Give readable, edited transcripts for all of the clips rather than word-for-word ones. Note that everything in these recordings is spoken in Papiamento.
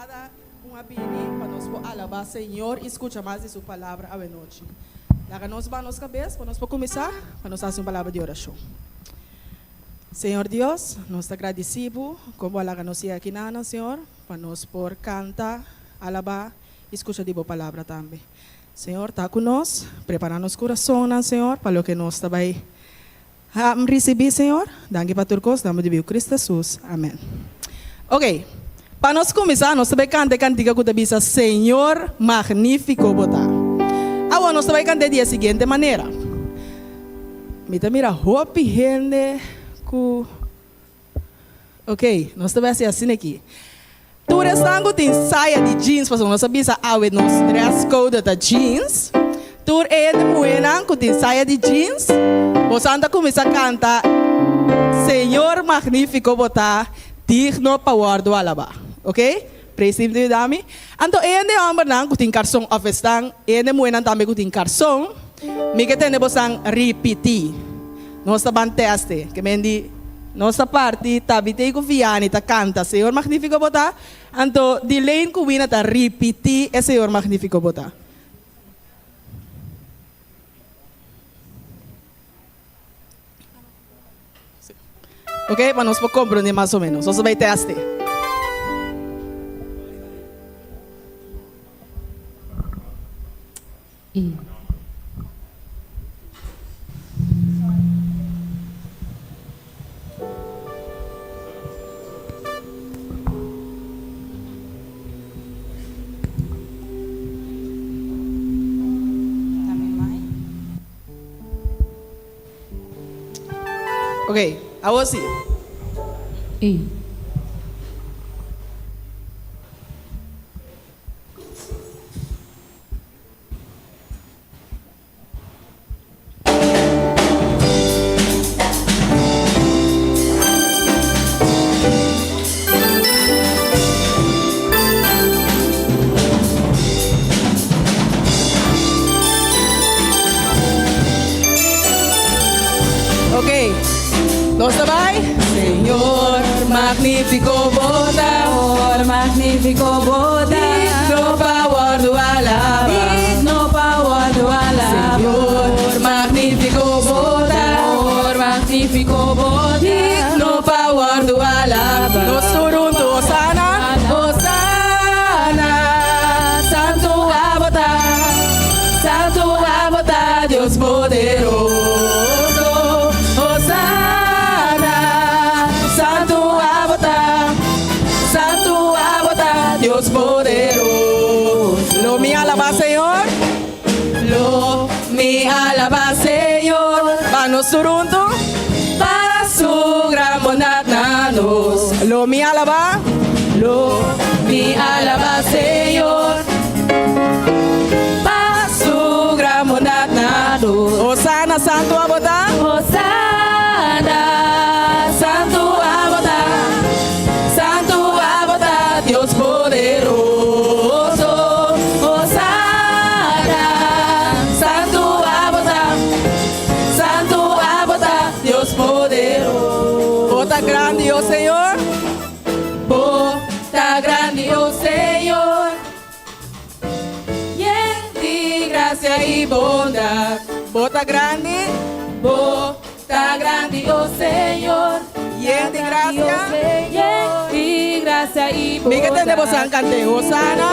Kada un a bini pa nos por alabá Señor i skucha mas di Su Palabra awenochi. Laga nos baha nos kabes pa nos por kuminsá pa nos hasi un palabra di orashon. Señor Dios, nos ta gradisí Bo kon Bo a laga nos yega akinanan, Señor, pa nos por kanta, alabá i skucha di Bo Palabra tambe. Señor, ta ku nos, prepará nos kurasonnan, Señor, pa loke nos ta bai risibí, Señor. Danki pa tur kos, na nomber di Biu Cristo Jesus. Amèn. Oke, pa nos kuminsá, nos ta bai kanta e kantika ku ta bisa, Señor, magnífiko Bo ta. Awor nos ta bai kant'é di e siguiente manera. Mi ta mira hopi hende ku. Ok, nos ta bai hasi asina aki. Tur esnan ku tin saya di jeans, pasobra nos a bisa awe nos dress code ta jeans. Tur e hende muhénan ku tin saya di jeans, boso ta kuminsá kanta, Señor magnífiko bo ta, digno pa wòrdu alabá. Ok? Praise team ta yuda mi. Anto e hende hòmbernan ku tin karson òf esnan e hende muhénan tambe ku tin karson, mi ke tende bosan ripití. Nos ta ban tèste. Ke men di, nos ta parti Tabitei ku Viani ta kanta Señor Magnífiko Bo Ta, anto Dilaine ku Wina ta ripití e Señor Magnífiko Bo Ta. Ok, pa nos por comprende mas o menos. Nos ta bay teste. Ok, awor si. Ok, nos ta bai. Señor, magnífico bo ta. Señor, magnífico bo ta. Digno pa wòrdu alabá. Digno pa wòrdu alabá. Señor, magnífico bo ta. Señor, magnífico bo ta. Digno pa wòrdu alabá. Nos tur huntu, Hosana. Hosana, Santu abo ta, Santu abo ta, Dios poderoso. Hosana, Santu abo ta, Santu abo ta, Dios poderoso. Lo mi alabá Señor, lo mi alabá Señor. Pa nos tur huntu, pa su gran bondad na nos. Lo mi alabá, lo mi alabá Señor, pa su gran bondad na nos. Hosana, Santu abo ta. Hosana, Santu abo ta, Santu abo ta, Dios poderoso. Hosana, Santu abo ta, Santu abo ta, Dios poderoso. Bo ta grandi, o Señor. Bo ta grandi, o Señor. Yen di gracia i bondad. Bo ta grandi. Bo ta grandi, o Señor. Yen di gracia. Yen di gracia i Mi ke tende bondad. bosan kant'é. Hosana.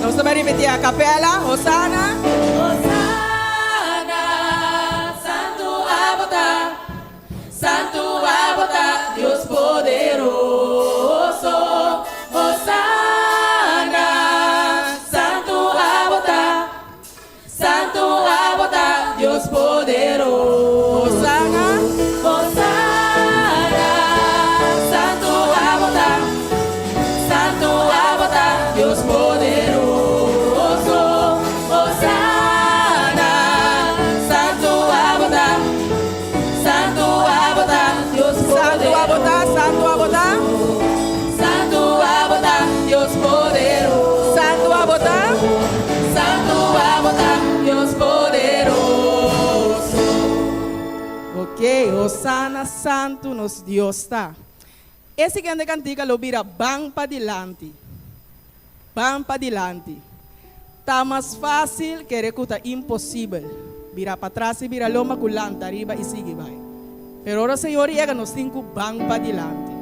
Nos ta bai ripití a capella. Hosana. Hosana, Santu abo ta, Santu abo ta, Dios poderoso. Hosana, Santu abo ta, Santu abo ta, Dios poderoso. Hosana. Hosana, Santu abo ta, Santu abo ta, Dios poderoso. Hosana, Santu abo ta, Santu abo ta, Dios Santu abo ta, poderoso. Santu abo ta. Santu abo ta. Ok, Hosana Santu nos Dios ta. E siguiente kantika lo bira Ban Padilanti. Ban padilanti. Ta mas fásil kere ku ta imposibel. Bira patras i bira lomba ku lanta riba i sigui bai. Pero ora Señor yega nos tin ku ban padilanti.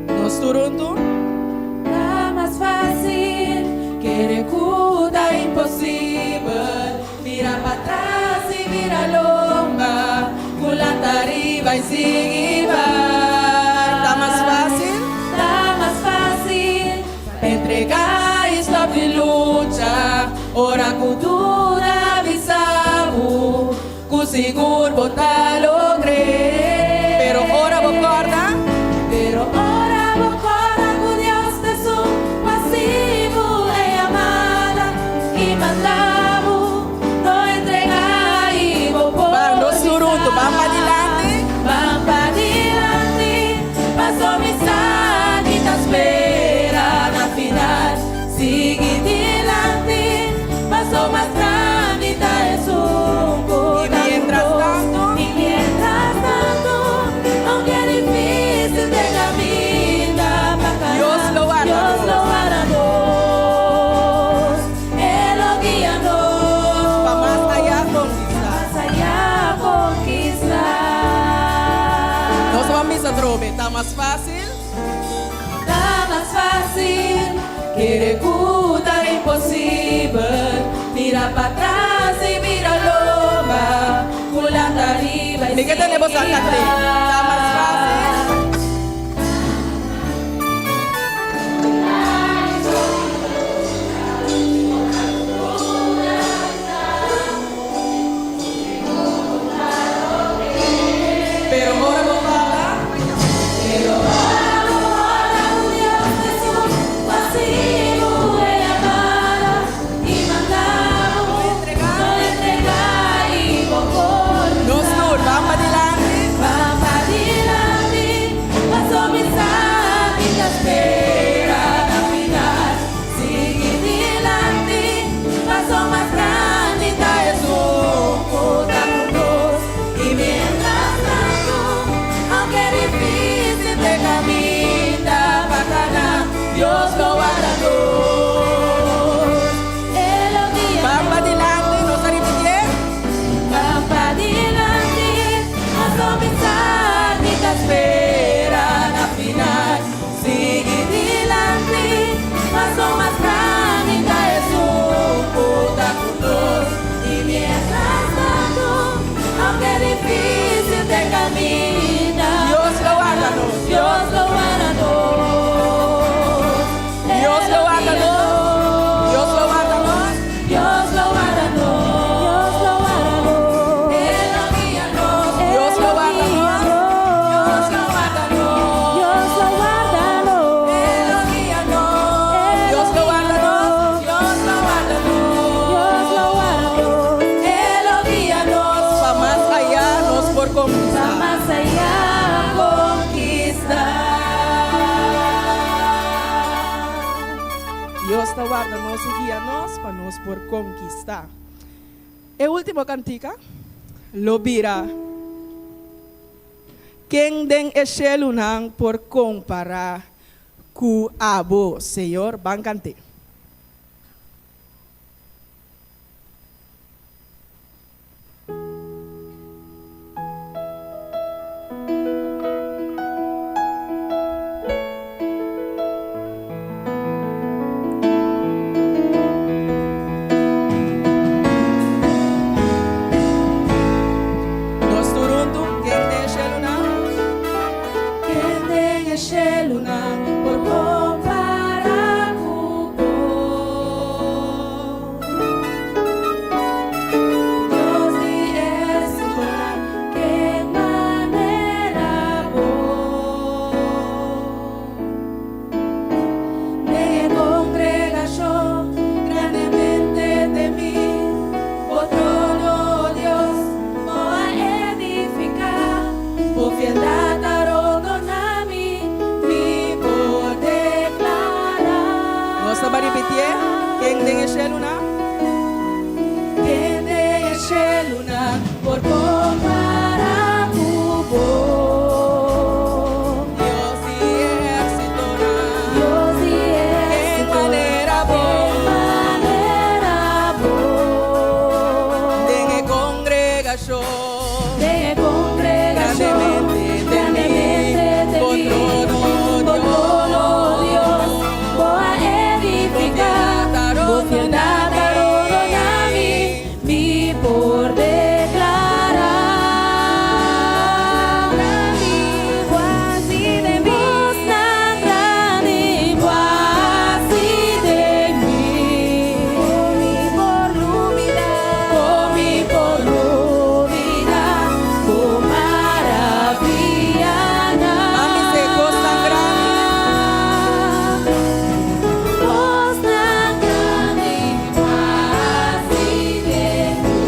Nos tur huntu. Ta mas fásil kere ku ta imposibel Mira patras i bira lomba Ku lanta riba i sigui bai. Ta mas fásil. Ta mas fásil pa entregá i stòp di lucha Ora ku duda bisa bo Ku sigur bo ta logr'é. Pero ora bo kòrda. Pero ora bo kòrda ku Dios ta esun ku a sibu e yamada i manda bo no entregá i bo por Ban nos tur huntu, ban padilanti. Ban padilanti, paso mi sa di ta spera na final. Sigui dilanti, paso mas grandi ta esun ku I ta ku mientras nos. tantu. I mientras tantu, aunke difísil te kaminda pa kana, Dios lo warda Dios nos. lo warda nos. E lo guia nos. Pa mas ayá konkistá. Mas ayá konkistá. Nos ta ban bisa atrobe, ta mas fásil. Ta mas fásil kere ku ta imposibel Mira patras i bira lomba Ku lanta riba i Mi ke tene boso a sigui kant'é. Ta mas fásil. Pero ora bo fala. Pero ora bo ora ku Dios ta esun ku a sibu e yamada i manda bo no entrega i bo por Nos tur, ban padilanti. Ban padilanti, paso mi sa ki ta spera na final. Sigui dilanti, paso mas grandi ta esun ku ta ku nos. I mientras tantu, aunke difísil te kaminda pa kana, Dios lo warda nos. E lo guia Ban padilanti, nos a ripitié. Ban padilanti, paso mi sa ki ta spera na final. Sigui dilanti, paso mas grandi ta esun ku ta ku nos. I mientras tantu, aunke difísil te kaminda, Dios lo warda nos. Dios lo warda nos. Dios lo warda nos. Dios lo warda nos. Dios lo warda nos. Dios lo warda nos. E lo guia nos. Dios lo warda nos. Dios lo warda nos. Dios lo warda nos. E lo guia nos. Dios lo warda nos. Dios lo warda nos. Dios lo warda nos. E lo guia nos. Pa mas ayá nos por Pa konkistá. mas ayá konkistá. Dios ta warda nos i guia nos pa nos por konkistá. E último kantika lo bira Ken den e shelunan por kompará ku abo, Señor? Ban kant'é. Nos tur huntu, ken den e shelunan? Ken den e shelunan por kompará ku bo? Dios di ehérsitonan, ken manera bo? Den e kongregashon grandemente temí, bo trono. Ken den e shelunan? Ken den e shelunan por kompará ku bo? Dios di ehérsitonan. Dios di Ken manera bo? Ken manera bo? Den e kongregashon. Den e kongregashon. Grandemente temí, bo trono, Bo Dios. trono, Dios, bo a edifiká, bo fieldat a rondoná mi, mi por deklará. Kosnan grandi bo a hasi den mi. Kon mi por lubidá, bo maravianan. Mami, se kosnan grandi. Kosnan grandi bo a hasi den mi.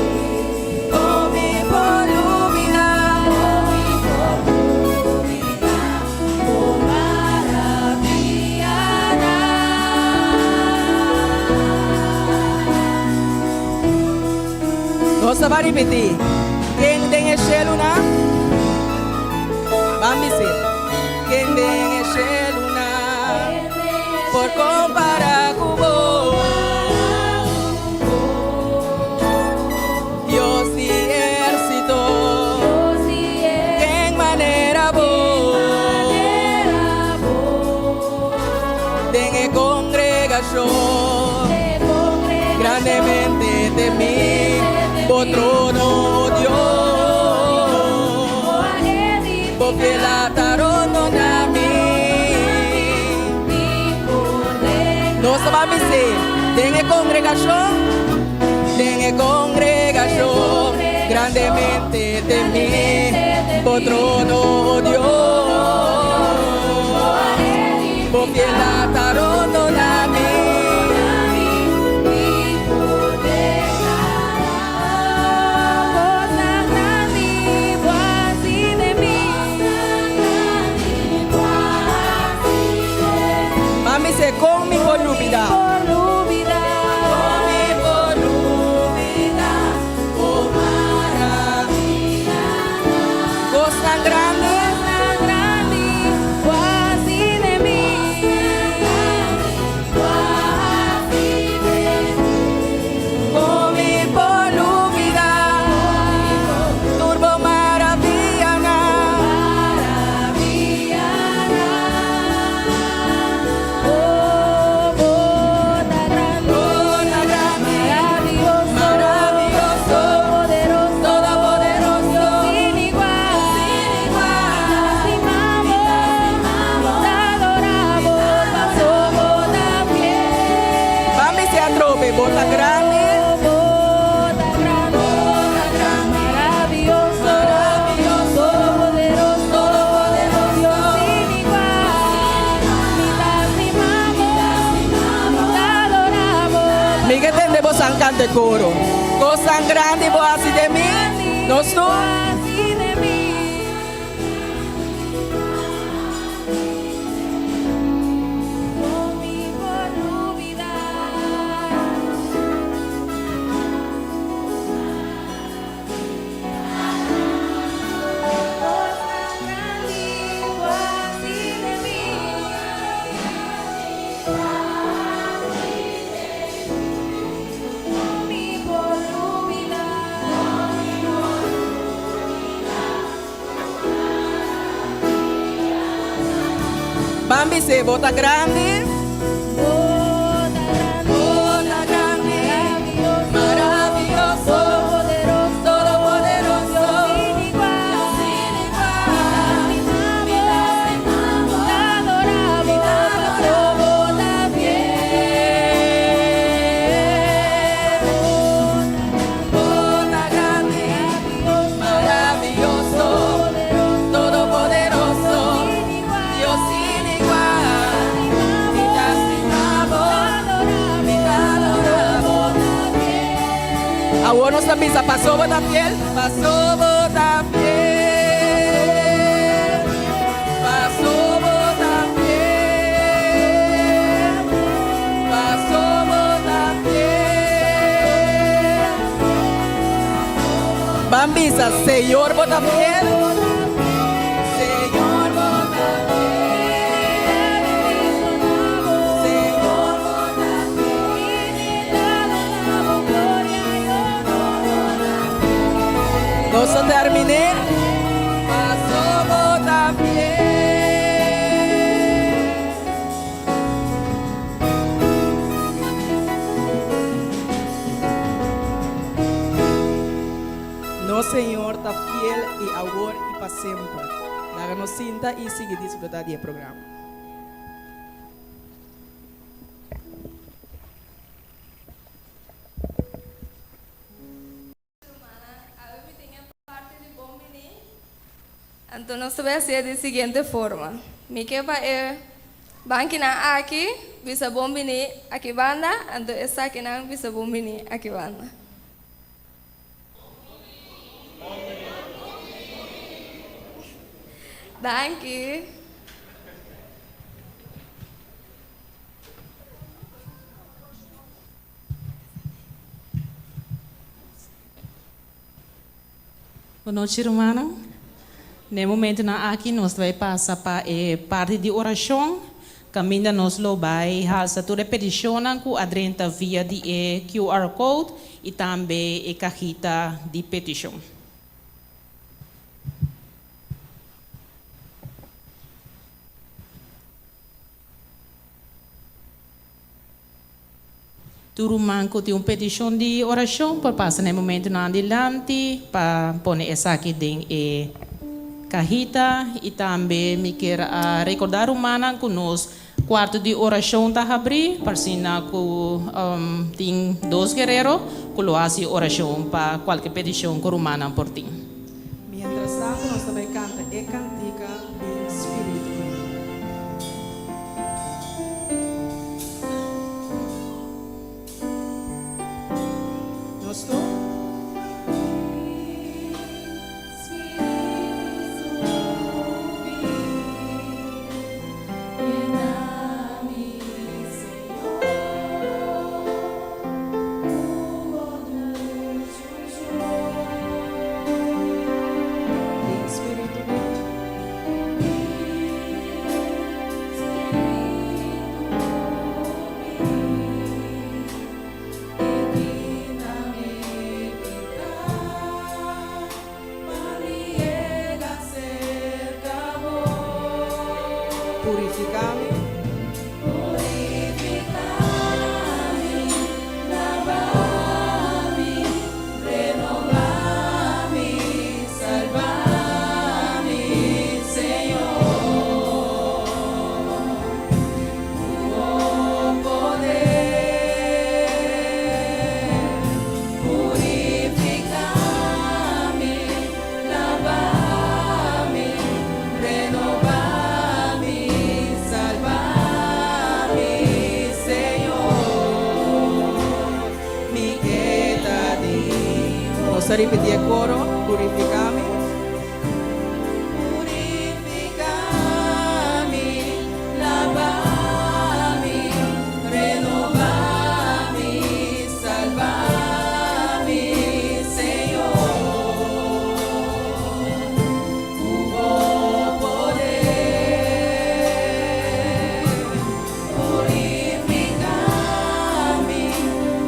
Kon mi por lubidá. Kon mi por lubidá, bo maravianan. Nos ta bai ripití. Ken den e shelunan? Ban bisa. Ken den e shelunan? Por kompará ku bo. Dios di ehérsito. Dios di Ken manera bo? manera bo. Den e kongregashon. Grandemente temí, bo trono, Dios. Bo fieldat a rondoná mi. Nos ta bai bisa, den e kongregashon, den e kongregashon, grandemente temí, bo trono, Dios. Bo fieldat a rondoná mi. Mi por deklará. Kosnan grandi bo a hasi den mi. Mami se kon mi por lubidá. Por lubidá. Kon mi por lubidá, bo maravia. Kosnan grandi, Kosnan grandi bo a hasi den mi. Bo a hasi den mi. Kon mi por lubidá. Tur bo maravianan. Maravianan. Oh, bo ta grandi, Bo ta grandi, maravioso, maravioso, todopoderoso, todopoderoso, sin igual, sin igual. Te stimamos, te adoramos, paso bo ta fiel. Ban bis'é atrobe, bo ta grandi, Bo ta grandi, maravioso, maravioso, todopoderoso, todopoderoso, Dios sin igual. Mi te stimamos, te adoramos. Mi ke tende boso kanta koro. Kosnan grandi bo a hasi den mi. Nos tur. Hasi den mi. Kon mi por lubidá. Kosnan grandi bo a hasi den mi. Kon mi por lubidá. Ban bis'é, bo ta grandi, Bo ta grandi, bo ta grandi, maravioso, maravioso, todopoderoso, todopoderoso, sin igual, sin igual. Te stimamos, te adoramos, paso bo ta fiel. Bo ta grandi, maravioso, todopoderoso, Dios sin igual. Mi te stimamos, mi te adoramos. Awor nos ta bisa, paso bo ta fiel, paso bo ta fiel, paso bo ta fiel, paso bo ta fiel. Ban bisa, Señor bo ta fiel. Señor bo ta fiel. Señor bo ta fiel. Nos ta terminé. Paso bo ta fiel. Nos Señor ta fiel i awor i pa semper. Laga nos sinta i sigui disfruta di e programa. Rumannan, awe mi tin e parti di bon biní. Anto nos ta bai hasié di siguiente forma. Mi ke pa e bankinan aki bisa bon biní aki banda, anto esakinan bisa bon biní aki banda. Danki. Bon nochi rumannan. Na e momentunan aki nos ta bai pasa pa e parti di orashon kaminda nos lo bai halsa tur e petishonnan ku a drenta via di e QR code i tambe e kajita di petishon. Tur ruman ku tin un petishon di orashon por pasa na e momentunan adilanti pa pone esaki den e kahita. I tambe mi kier a rekordá rumannan ku nos kuarto di orashon ta habrí pa asina ku tin dos guerero ku lo hasi orashon pa kualke petishon ku rumannan por tin. Mientras tanto nos ta bai canta e cantica Bin Spiritu. Nos tur. Bin Spiritu bin. Purifica mi. Nos ta ripití e koro, Purifiká mi. Purifiká mi, laba mi, renobá mi, salba mi, Señor. Ku bo poder. Purifiká mi,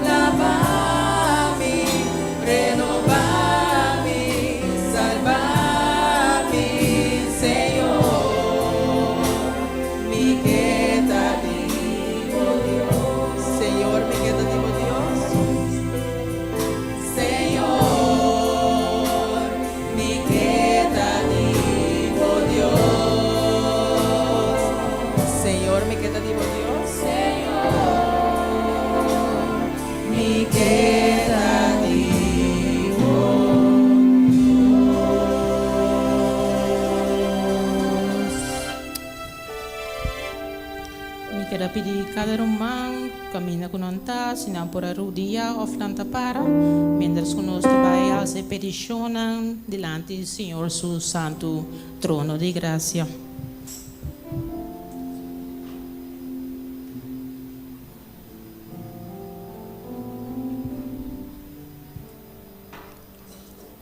laba mi, renobá mi, salba mi, Señor. Mi ke ta di bo Dios. Señor, mi ke ta di bo Dios. Señor, mi ke ta di bo Dios. Señor, mi ke ta di bo Dios. Señor, mi ke ta di bo Dios. Mi keda pidi kada ruman kaminda ku nan ta, si nan por a rudia òf nan ta para, miéntras ku nos ta bai hasi e petishonnan dilanti Señor su santu trono di grasia.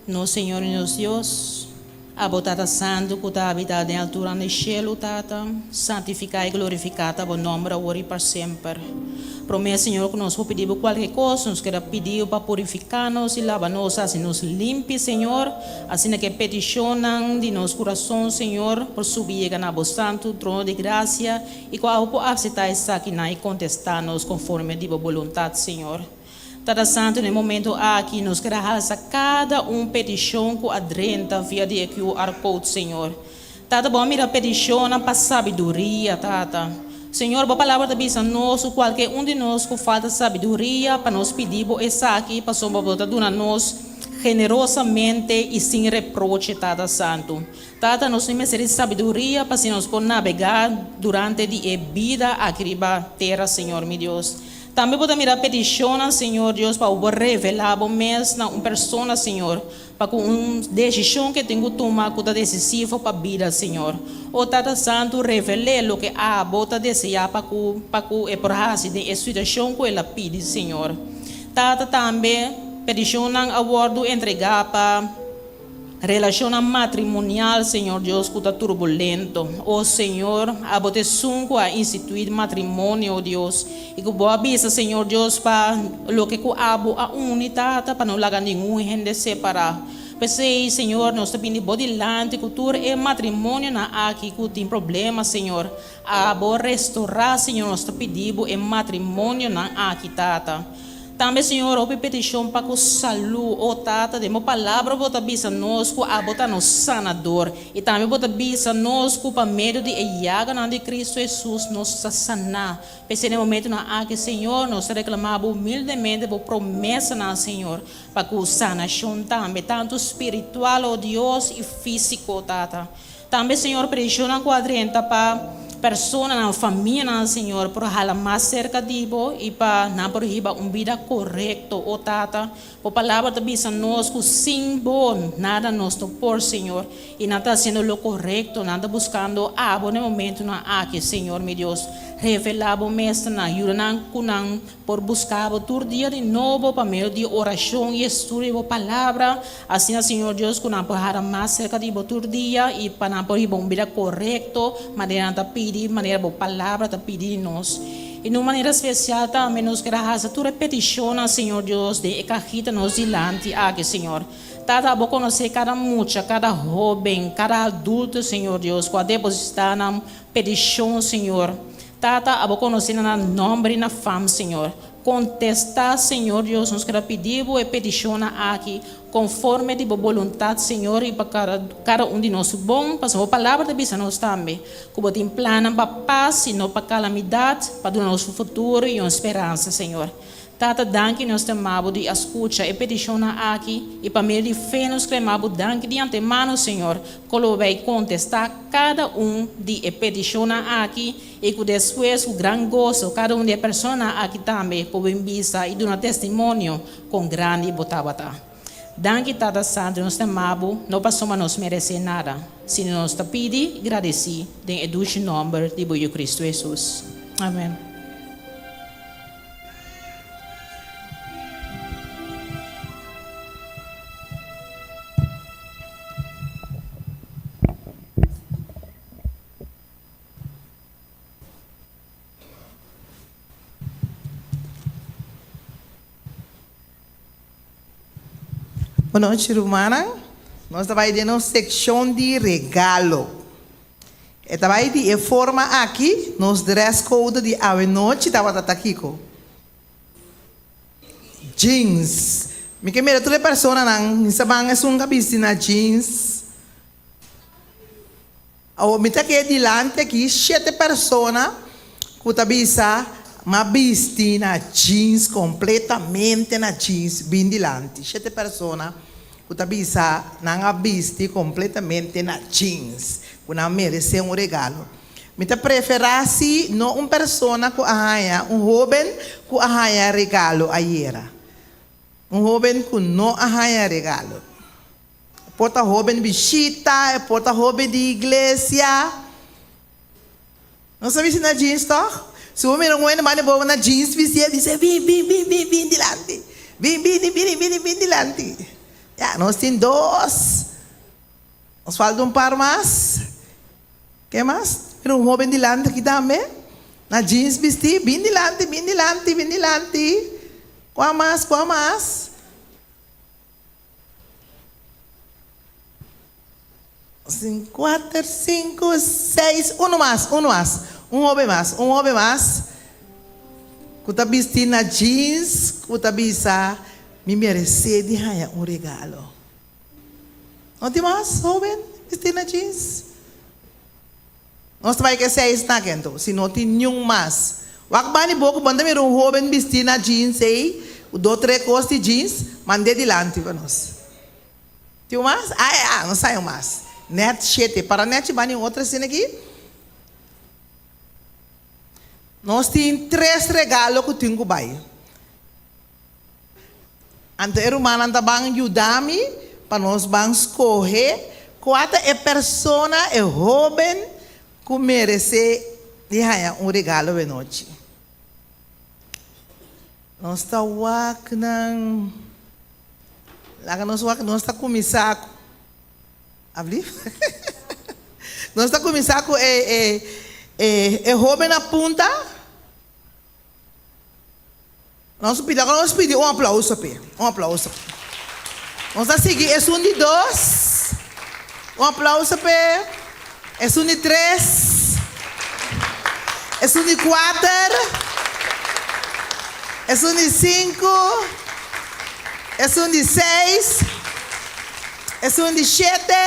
Nos Señor i nos Dios, Abo Tata Santu ku ta habitá den alturan di shelu, Tata, santifiká i glorifiká ta Bo nòmber awor i pa semper. Promé, Señor, ku nos por pidi Bo kualke kos, nos keda pidi Bo pa purifiká nos i laba nos, hasi nos limpi, Señor, asina ku e petishonnan di nos kurason, Señor, por subi yega na Bo santu trono di grasia i ku Abo por aseptá esakinan i kontestá nos konforme di Bo boluntat, Señor. Tata Santu, na e momento aki nos ker a halsa kada un petishon ku a drenta via di e QR code, Señor. Tata, Bo a mira petishonnan pa sabiduria, Tata. Señor, Bo Palabra ta bisa nos ku kualke un di nos ku falta sabiduria, pa nos pidi Bo esaki, pasobra Bo ta duna nos generosamente i sin reproche, Tata Santu. Tata, nos tin mester di sabiduria pa asina nos por nabegá durante di e bida aki riba tera, Señor mi Dios. Tambe bo ta mira petishonnan, Señor Dios, pa bo por revelá bo mes na un persona, Señor, pa ku un desishon ke tin ku tuma ku ta desisivo pa bida, Señor. O Tata Santu, revel'é loke abo ta deseá pa ku pa ku e por hasi den e situashon ku el a pidi, Señor. Tata, tambe petishonnan a wòrdu entregá pa. Relashonnan matrimonial, Señor Dios, ku ta turbulento. O Señor, abo ta esun ku a instituí matrimonio, o Dios, i ku bo a bisa, Señor Dios, pa loke ku abo a uni, Tata, pa no laga ningun hende separá. P'esei, Señor, nos ta bini bo dilanti ku tur e matrimonionan aki ku tin problema, Señor. Abo restorá, Señor, nos ta pidi bo e matrimonionan aki, Tata. Tambe, Señor, hopi peticion pa cu salu. O Tata, den Bo Palabra Bo ta bisa nos cu Abo ta nos Sanador. I tambe Bo ta bisa nos cu pa medio di e yaganan di Cristo Jesus nos ta saná. P'esei den momentonan aki, Señor, nos ta reclamá Bo humildemente Bo promesanan, Señor, pa cu sanacion tambe, tanto spiritual, o Dios, i físico, Tata. Tambe, Señor, peticionnan cu a drenta pa personanan, famianan, Señor, por hala mas cerca di Bo y pa nan por hiba un bida corecto. O Tata, Bo Palabra ta bisa nos cu sin Bo nada nos no por, Señor. Y nan ta haciendo lo corecto, nan ta buscando Abo na e momentonan aki, Señor mi Dios. Revela Bo mes na nan, yuda nan cu nan Por busca bo tur dia di nobo pa medio di oracion y estudio di bo palabra, asina Señor Dios cu nan por hara mas cerca di bo tur dia y pa nan por hiba un bida corecto manera nan ta pidi, manera bo palabra ta pidi di nos. Y na un manera special tambe nos kier a haci tur e peticionnan Señor Dios den e cajita nos dilanti aki Señor. Tata bo conoce cada mucha, cada hoben, cada adulto Señor Dios cu a deposita nan peticion Señor. Tata, abo konosé na nan nòmber i na fam, Señor. Kontestá, Señor Dios, nos keda pidi Bo e petishonnan aki konforme di Bo boluntat, Señor, i pa kada kada un di nos bon, pasobra Bo Palabra ta bisa nos tambe ku Bo tin plannan pa pas i no pa kalamidat, pa duna nos un futuro i un speransa, Señor. Tata, danki nos ta ama Bo di a skucha e petishonnan aki, i pa medio di fe nos klema Bo danki di antemano, Señor, ku lo Bo bai kontestá kada un di e petishonnan aki, i ku despues ku gran goso kada un di e personanan aki tambe por bin bisa i duna testimonio kon grandi Bo tabata. Danki, Tata Santu, nos ta ama Bo, no pasobra nos meresé nada, sino nos ta pidi i gradesí den e dushi nòmber di Bo Yu Kristu Hesus. Amen. Bonochi rumannan, nos ta bai den nos sekshon di regalo. E ta bai di e forma aki, nos dress code di awe nochi tabata ta kiko? Jeans. Mi ke mira tur e personanan, mi sa ban esun ka bisti na jeans. Awor mi ta ke dilanti aki shete persona ku ta bisa m'a bisti na jeans kompletamente na jeans bin dilanti. Shete persona ku ta bisa nan a bisti kompletamente na jeans ku nan meresé un regalo. Mi ta preferá si no un persona ku a haña un hóben ku a haña regalo ayera. Un hóben ku no a haña regalo. E por ta hóben bishita, e por ta hóben di iglesia. Nos ta bisti na jeans tòg? Si bo mira un hende manda bo na jeans bistié, bis'é, Bin, bin, bin, bin, bin dilanti. Bin, bini, bini, bini, bin dilanti. Ya, nos tin dos. Nos falta un par mas. Ke mas? Mira un hoben dilanti aki tambe. Na jeans bisti. Bin dilanti, bin dilanti, bin dilanti. Kua mas, kua mas? Sin kuater, sinku, seis, unu mas, unu mas. Un hoben mas, un hoben mas ku ta bisti na jeans ku ta bisa mi meresé di haña un regalo. No tin mas hoben bisti na jeans? Nos ta bai ke seis na kento, si no tin niun mas. Wak bani bo ku bo ta mira un hoben bisti na jeans ei, ku do tre kos di jeans, mand'é dilanti pa nos. Tin un mas? Ai, ah, no sai un mas. Net shete. Para net bani un otro asina aki. Nos tin tres regalo ku tin ku bai. Anto e rumannan ta ban yuda mi pa nos ban skohe kua ta e persona, e hóben ku meresé di haña un regalo wenochi. Nos ta wak nan. Laga nos wak, nos ta kuminsá ku, ablief? Nos ta kuminsá ku e e e e hóben a punta. Nos pidi, laga nos pidi un aplauso p'e, un aplauso. Nos ta sigui esun di dos, un aplauso p'e, esun di tres, esun di kuater, esun di sinku, esun di seis, esun di shete.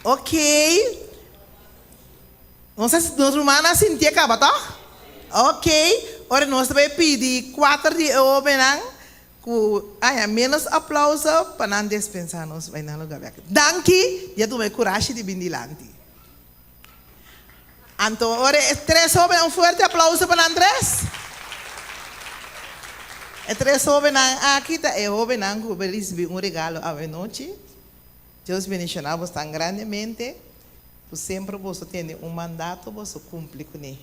Okey. Nos a nos rumannan a sintié kaba tòg? Ok, ora nos ta bai pidi kuater di e hóbennan ku haña ménos aplauso pa nan despensá nos bai nan lugá bèk. Danki di a tuma e kurashi di bin dilanti. Anto ora e tres hóbennan, un fuerte aplauso pa nan tres. E tres hóbennan aki ta e hóbennan ku bai risibí un regalo awenochi. Dios bendishoná bos tan grandemente. Ku semper boso tene un mandato boso kumpli kuné.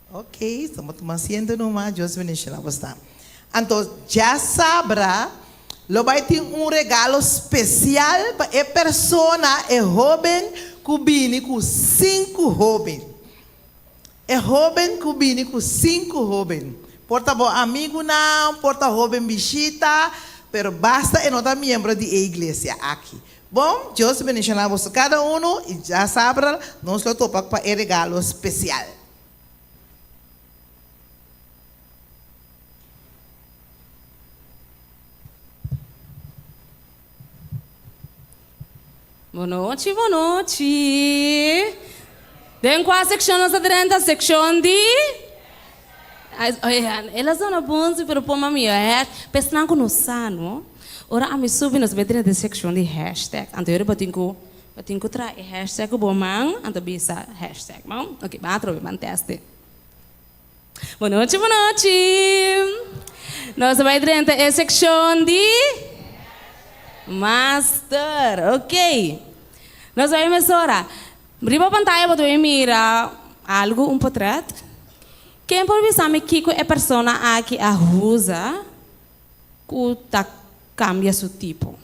Ok, estamos tuma asiento numa, Dios bendiciona boso ta. Anto djasabra lo bai tin un regalo spesial pa e persona, e hoben ku bini ku sinku hoben. E hoben ku bini ku sinku hoben. Por ta bo amigunan, por ta hoben bishita, pero basta e no ta miembro di e iglesia aki. Bon, Dios bendiciona boso cada uno y djasabra nos lo topa pa e regalo special. Bonochi, bonochi. Den kua sekshon nos ta drenta? Sekshon di? El a zona bon si, pero por mami hash. Pa esnan ku no sa no, ora ami subi nos bai drenta den sekshon di hashtag. Anto yori bo tin ku bo tin ku traha e hashtag ku bo man, anto bisa hashtag. Bon? Ok, ban atrobe, ban tèste. Bonochi, bonochi. Nos a bai drenta e sekshon di Master. Ok. Nos a bai mesora. Riba pantaya bo ta bai mira algu, un potret. Ken por bisa mi kiko e persona aki a usa ku ta kambia su tipo?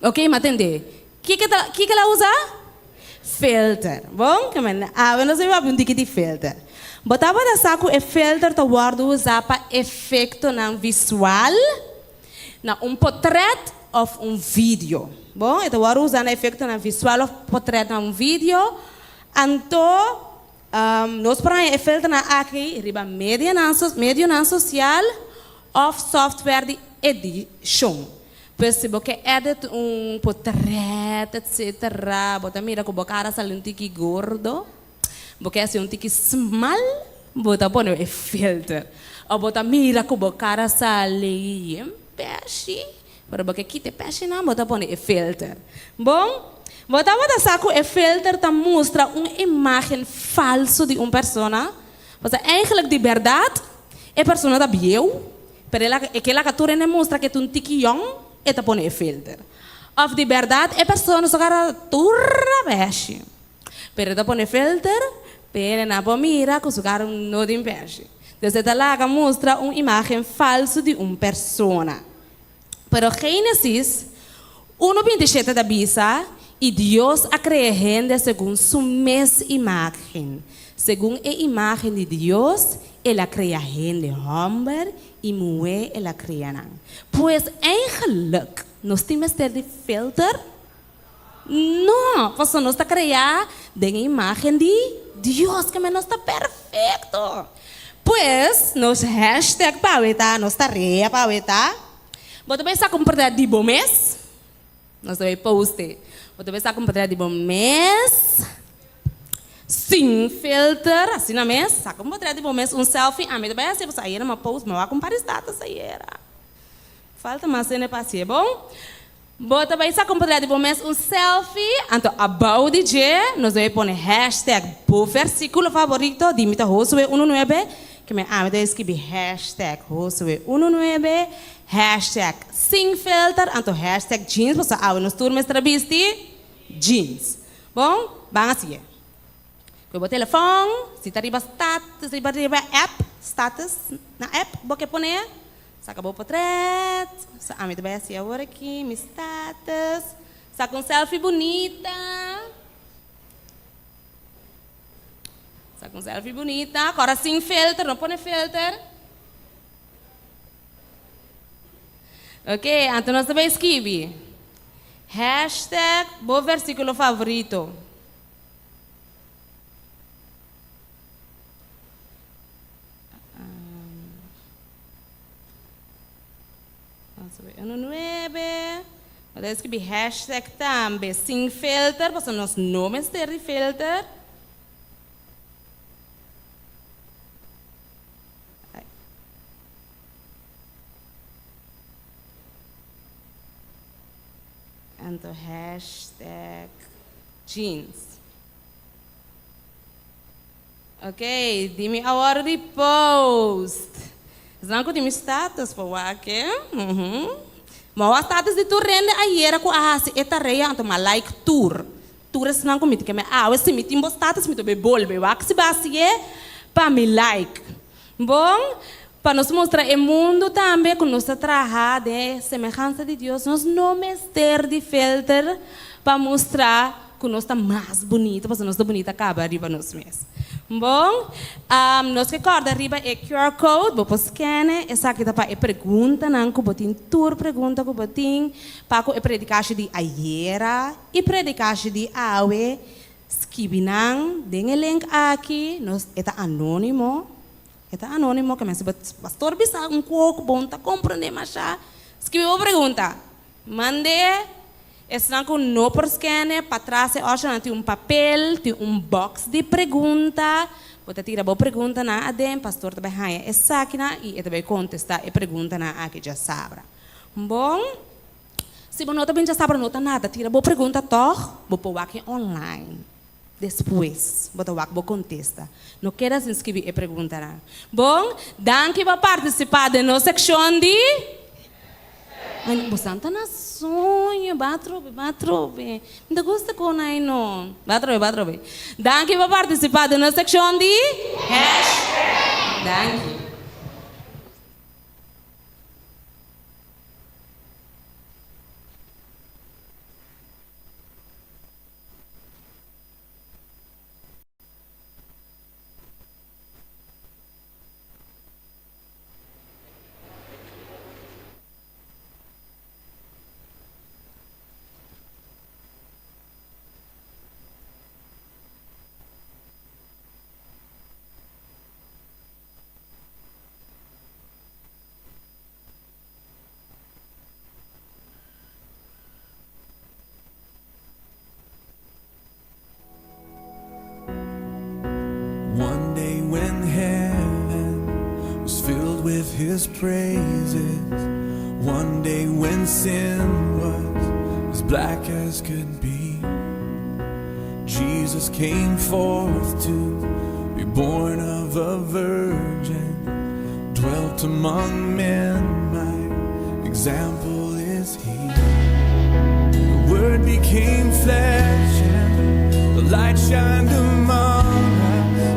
Ok, mi a tende. Kiko ta, kiko el a usa? Filter. Bon, ke men, awe nos a papia un tiki di filter. Bo tabata sa ku e filter ta wòrdu usá pa efektonan visual na un potrèt òf un video. Bon, e ta wòrdu usá na efektonan visual òf potrèt na un video. Anto, nos por haña e filternan aki riba medianan, medionan sosial òf software di edishon. Pues si bo ke edit un potret etcetera bo ta mira ku bo kara sali un tiki gordo, bo ke hasi un tiki smal, bo ta pone e filter. Of bo ta mira ku bo kara sali yen peshi, pero bo ke kita e peshinan bo ta pone e filter. Bon, bo tabata sa ku e filter ta mustra un imagen falso di un persona? Pasobra eigenlijk di bèrdat e persona ta bieu. Pero el a e ke laga tur hende mustra ke ta un tiki yòn, e ta pone e filter. Òf di bèrdat e persona su kara tur rabèshi, pero e ta pone filter Pero nan por mira ku su kara no tin pèshi. Dus e ta laga mustra un imágen falsu di un persona. Pero Génesis unu 27 ta bisa, I Dios a krea hende segun su mes imágen. Segun e imágen di Dios el a krea hende, hòmber i muhé el a krea nan. Pues eigenlijk nos tin mester di filter? No, pasobra nos ta kreá den e imágen di Dios, keme nos ta perfekto. Pues, nos hashtag pa awe ta, nos tarea pa awe ta, Bo ta bai sa komportá di bo mes? Nos ta bai post e. Bo ta bai sa komportá di bo mes sin filter, asina mes, sa komportá di bo mes, un selfie, ami ta bai hasi, pasobra ayera mi a post, mi a wak un par di status ayera. Falta mas hende pa hasié, bon? Bo ta bai sa kompartí di bo mes un selfie, anto abou di dje nos debe pone hashtag bo versíkulo favorito, di mi ta Josué unu nuebe, ke mi ami ta skibi hashtag Josué unu nuebe, hashtag sin filter, anto hashtag jeans, pasobra awe nos tur mester a bisti jeans. Bon, ban hasié. Ku bo telefòn, si ta riba status, riba riba app, status na app bo ke pone. Saka bo potret. So ami ta bai hasi awor aki mi status. Saka un selfie bunita. Saka un selfie bunita. Kora sin filter, no pone filter. Ok, anto nos ta bai skibi. Hashtag bo versikulo favorito. Uno nuebe. Bo ta escribi hashtag tambe sin filter, pasobra nos no mester di filter. Anto hashtag jeans. Ok, di mi awor di post. Esnan ku tin mi status por wak e. Mi a wak status di tur hende ayera ku a hasi e tarea anto mi a like tur. Tur esnan ku mi tin ke mi awe si mi tin bo status mi ta bay bolbe wak si bo a hasi e pa mi like. Bon, pa nos mustra e mundu tambe ku nos ta traha den e semehansa di Dios, nos no mester di filter pa mustra ku nos ta mas bunita, pasobra nos ta bunita kaba riba nos mes. Bon, nos ke kòrda riba e QR code, bo por skene, esaki ta pa e preguntanan ku bo tin, tur pregunta ku bo tin pa ku e predikashi di ayera i predikashi di awe. Skibi nan den e link aki, nos e ta anonimo, e ta anonimo ke mester pastor bisa un kok bon ta komprende masha, skibi bo pregunta, mande esnan ku no por skene patras e osha nan tin un papel, tin un box di pregunta, bo ta tira bo preguntanan aden, pastor ta bai haña esakinan i e ta bai kontesta e preguntanan aki djasabra. Bon. Si bo no ta bin djasabra no ta nada, tira bo pregunta tòg, bo por wak e online. Despues bo ta wak bo kontesta. No keda sin skibi e preguntanan. Bon, danki pa partisipá den nos sekshon di. Ay, bosan ta na soño, ba atrobe, ba atrobe. Mi ta gusta kon ay no. Ba atrobe, ba atrobe. Danki pa partisipá den nos sekshon di. Hashtag. Danki. One day when heaven was filled with his praises One day when sin was as black as could be Jesus came forth to be born of a virgin Dwelt among men, my example is he The word became flesh and the light shined among us.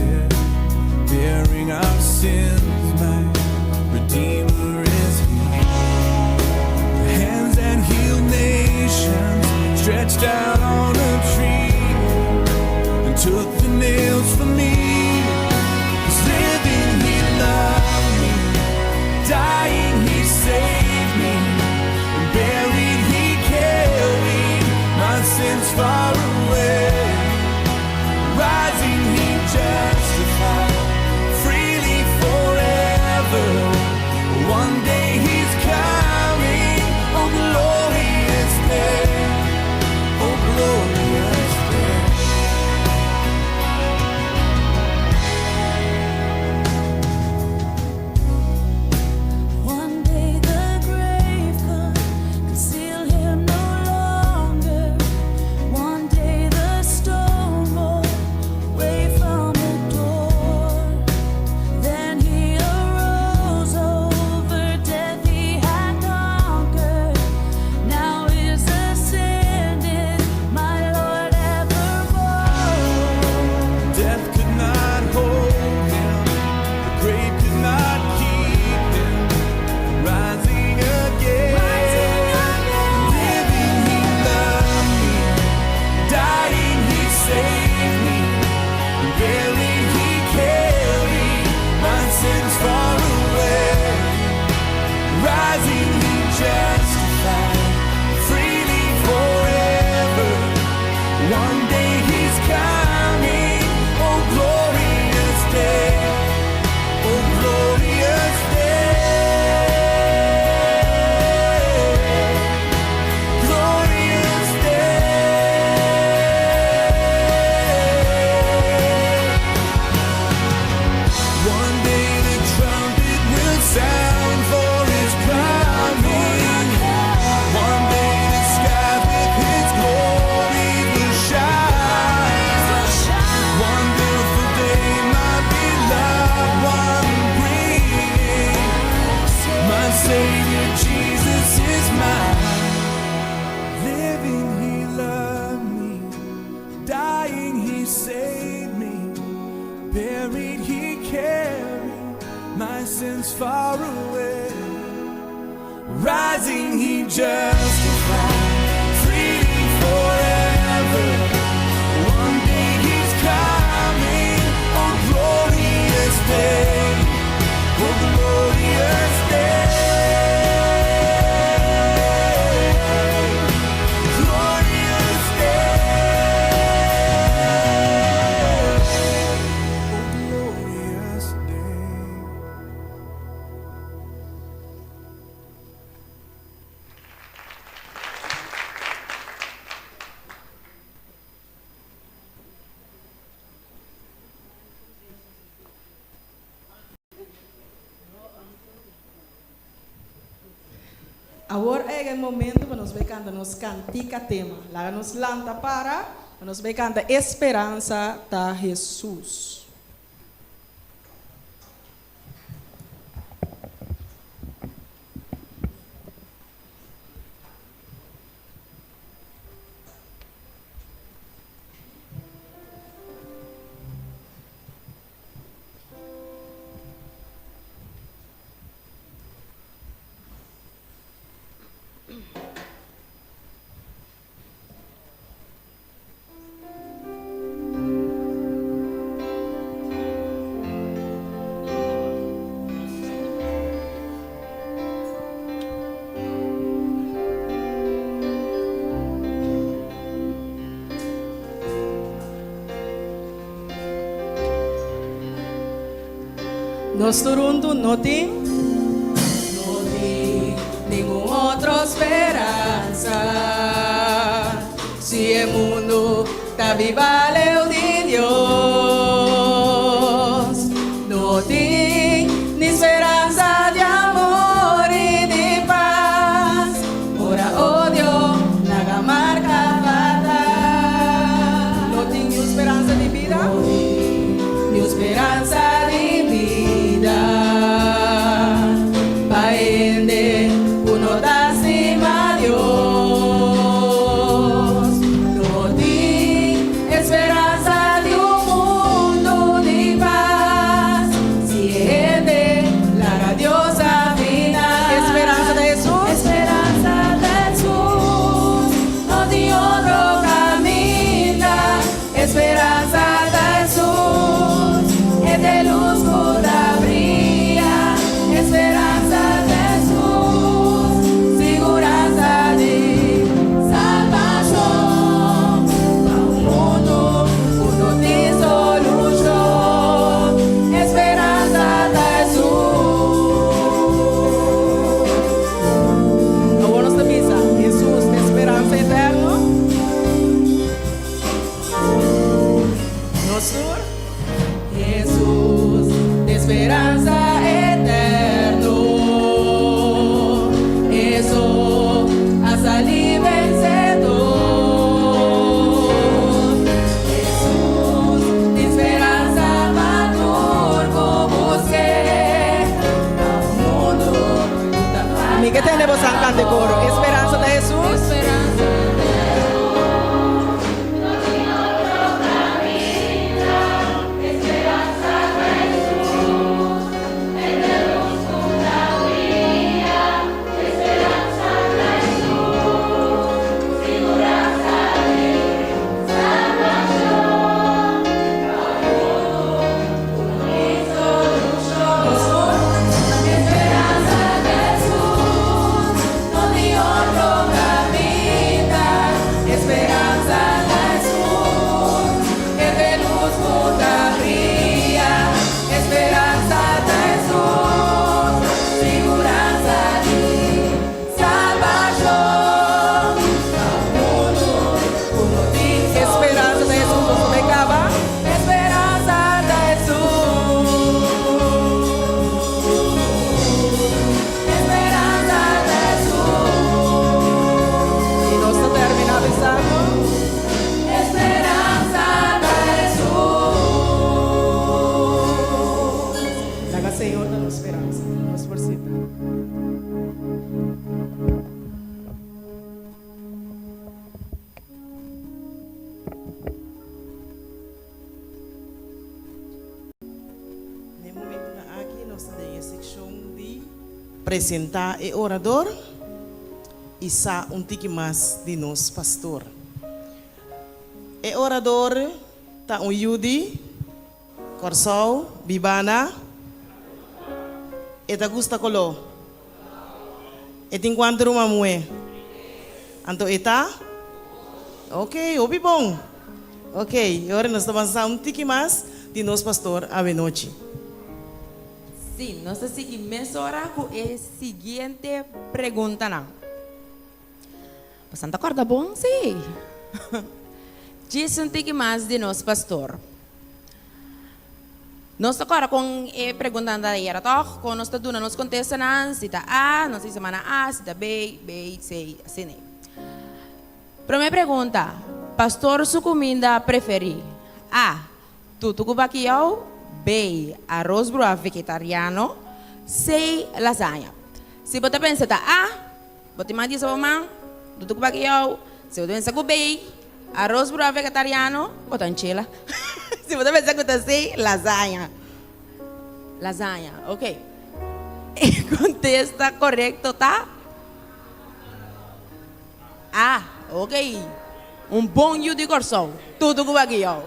there, bearing our sins. My Redeemer is here. The hands that healed nations stretched out on a tree and took the nails from me. 'Cause living, he loved me. Dying, he saved me. And buried, he carried my sins far away. Rising, he justified freely forever. One day he's coming. Oh, glorious day. Oh, glorious day. One day the grave could conceal him no longer. One day the stone rolled away from the door. Then he arose over death he had conquered. Now is ascended, my Lord evermore. Death could not hold him, the grave could not keep him. Rising again, living he loved me, dying he saved me, buried he carried my sins far away. Rising he justified freely forever. One day he's coming, oh glorious day, oh glorious day, glorious day. One day the trumpet will sound for his coming. One day the sky with his glory will shine. One beautiful day, my beloved one bringing. My Savior Jesus is mine. Living, he loved me. Dying, he saved me. Buried, he carried my sins far away. Rising, he justified freely forever. One day he's coming, oh glorious day, oh glorious day, glorious day, oh glorious day. Awor e momento pa nos bay canta nos cantica tema. Laga nos lanta para, pa nos bay canta Esperanza ta Jesus. Nos tur hunto no tin, no tin ningun otro speransa. Si e mundo ta biba leu di Dios, no tin ni speransa di amor y di paz. Ora odio laga marca fatal. No tin ni speransa di bida, ni speransa di bida. Pa hende cu no ta stima Dios. No tin speransa di un mundo di nos ta den e sekshon di presentá e orador i sa un tiki mas di nos pastor. E orador ta un yu di Kòrsou, bibá na. E ta gusta koló. E tin kuantu ruman muhé? Anto e ta? Ok, hopi bon. Ok, e ora nos ta bansa un tiki mas di nos pastor awenochi. Sí, nos ta sigui mesora ku e siguiente preguntanan. Bosan ta kòrda bon? Sí. Djis un tiki mas di nos pastor. Nos ta kòrda kon e preguntanan ta ayera tòg? Kon nos ta duna nos kontestanan? Si ta A, nos di semana A, si ta B, B, C, asina ei. Promé pregunta, Pastor su kuminda preferí? A, Tutu ku bakiou, B, Aros bruá vegetariano, C, Lasaña. Si bo ta pensa ta A, bo tin mas di esaki bo man, tutu ku bakiou. Si bo ta pensa ku B, aros bruá vegetariano, bo ta nchela. Si bo ta pensa ku ta C, lasaña. Lasaña, ok. E kontesta korekto ta A, ok. Un bon yu di Kòrsou, tutu ku bakiou.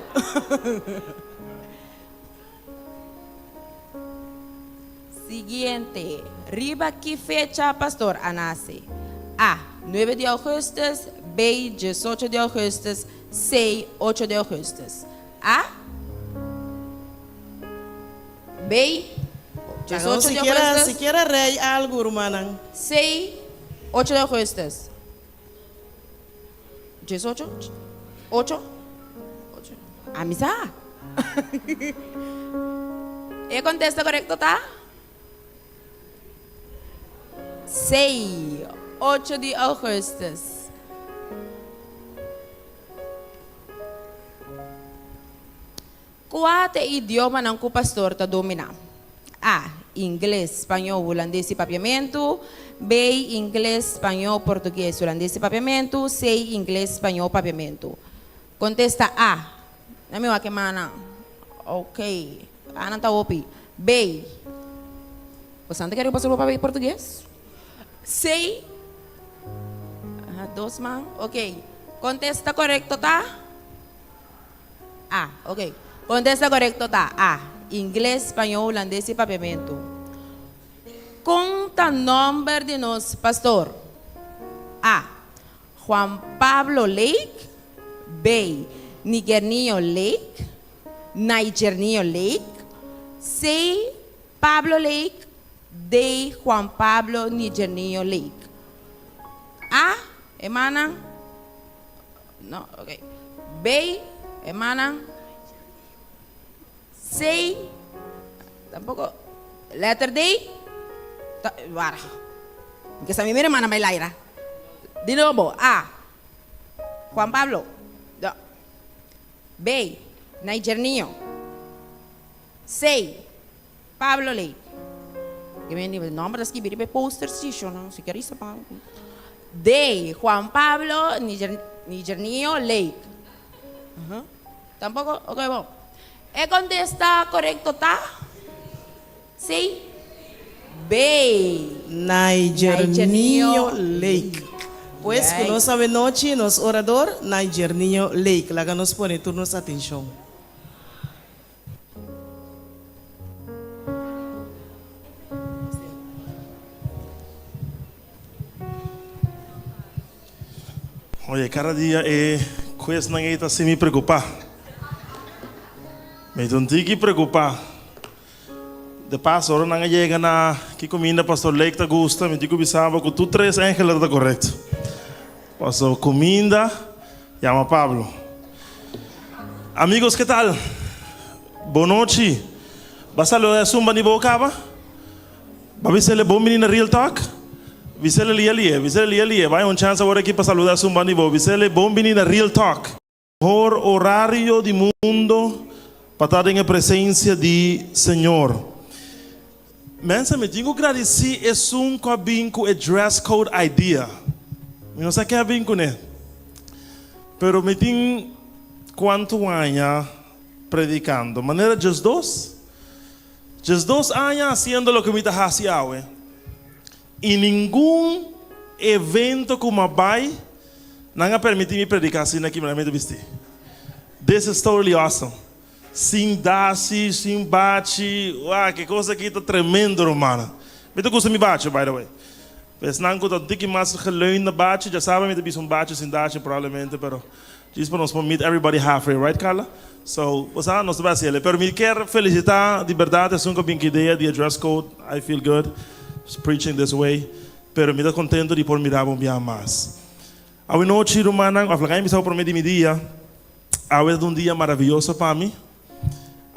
Siguiente, Riba ki fecha pastor a nase? A, nuebe di augustus, B, diesocho di augustus, C, ocho di augustus. A, B, diesocho di augustus. Sikiera rei algu, rumannan. C, ocho di augustus. Diesocho? Ocho? Ocho. Ami sa. E kontesta korekto ta? Sei, ocho di ougùstùs. Kua ta e idiomanan ku pastor ta dominá? A. Ingles, spañó, hulandes i papiamentu. B. Ingles, spañó, portugues, hulandes i papiamentu. C. Ingles, spañó, papiamentu. Kontesta A. Na mi wak e mannan. Ok. A nan ta hopi. B. Bosan ta kere ku pastor por papia portugues? C. Aha, dos man. Ok. Kontesta korekto ta? A, ok. Kontesta korekto ta, A, Ingles, spañó, hulandes i papiamentu. Kon ta nòmber di nos pastor? A, Juan Pablo Lake. B, Nigernio Lake, Nigernio Lake. C, Pablo Lake. D, Juan Pablo Nigernio Lake. A, hermana. No, ok. B, hermana. C, tampoco. Letter D, ta, wara. Mi ke sa mi mira hermana bay laira. Di nobo, A, Juan Pablo. No. B, Nigernio. C, Pablo lei. Ke men di nomber ta skibi riba e poster si sho no si ker isa pa. D Juan Pablo Nigernio Lake. Tampoco? Ok bon. E contesta corecto ta C. B. Nigernio Lake. Pues cu nos awenochi nos orador Nigernio Lake. Laga nos pone tur nos atencion. Oye, cada dia e quiznan ei ta hasi mi preocupa. Mi ta un tiki preocupa. De paso, ora nan a yega na ki cuminda Pastor Lake ta gusta, mi tin cu bisa bo cu tur tres angelen ta correcto. Paso cuminda Yama Pablo. Amigos ke tal? Bon nochi. Ba saluda esun bani bo kaba? Ba bisele bon bini na Real Talk? Bisele lia lie, bisele lia lie. Bai un chance awor aki pa saluda esun bani bo. Bisele bon bini na Real Talk. Mehor horario di mundo pa ta den e presencia di Señor. Mensen, mi tin cu gradici esun cu a bin cu e dress code idea. Mi no sa ken a bin cune. Pero mi tin cuanto aña predicando. Manera djesdos? 12 aña hasiendo loke mi ta hasi awe i ningun evento ku m'a bai nan a permití mi prediká asina ki mi ta bistí. This is totally awesome. Sin dashi, sin bachi, wak e kos aki ta tremendo rumannan. Mi ta gusta mi bachi by the way. Esnan ku ta un tiki mas geleund na bachi dja sabe mi ta bisa un bachi sin dashi probablemente pero djis pa nos por meet everybody halfway right Carla? So bo sa nos ta bai hasi el'e pero mi kier felicita di berdad esun ku a bin ku idea di e dress code I feel good preaching this way pero mi ta contento di por mira bo un bia mas. Awe nochi rumannan of laga mi bisa bo prome di mi dia. Awe ta un dia maraviyoso pa mi.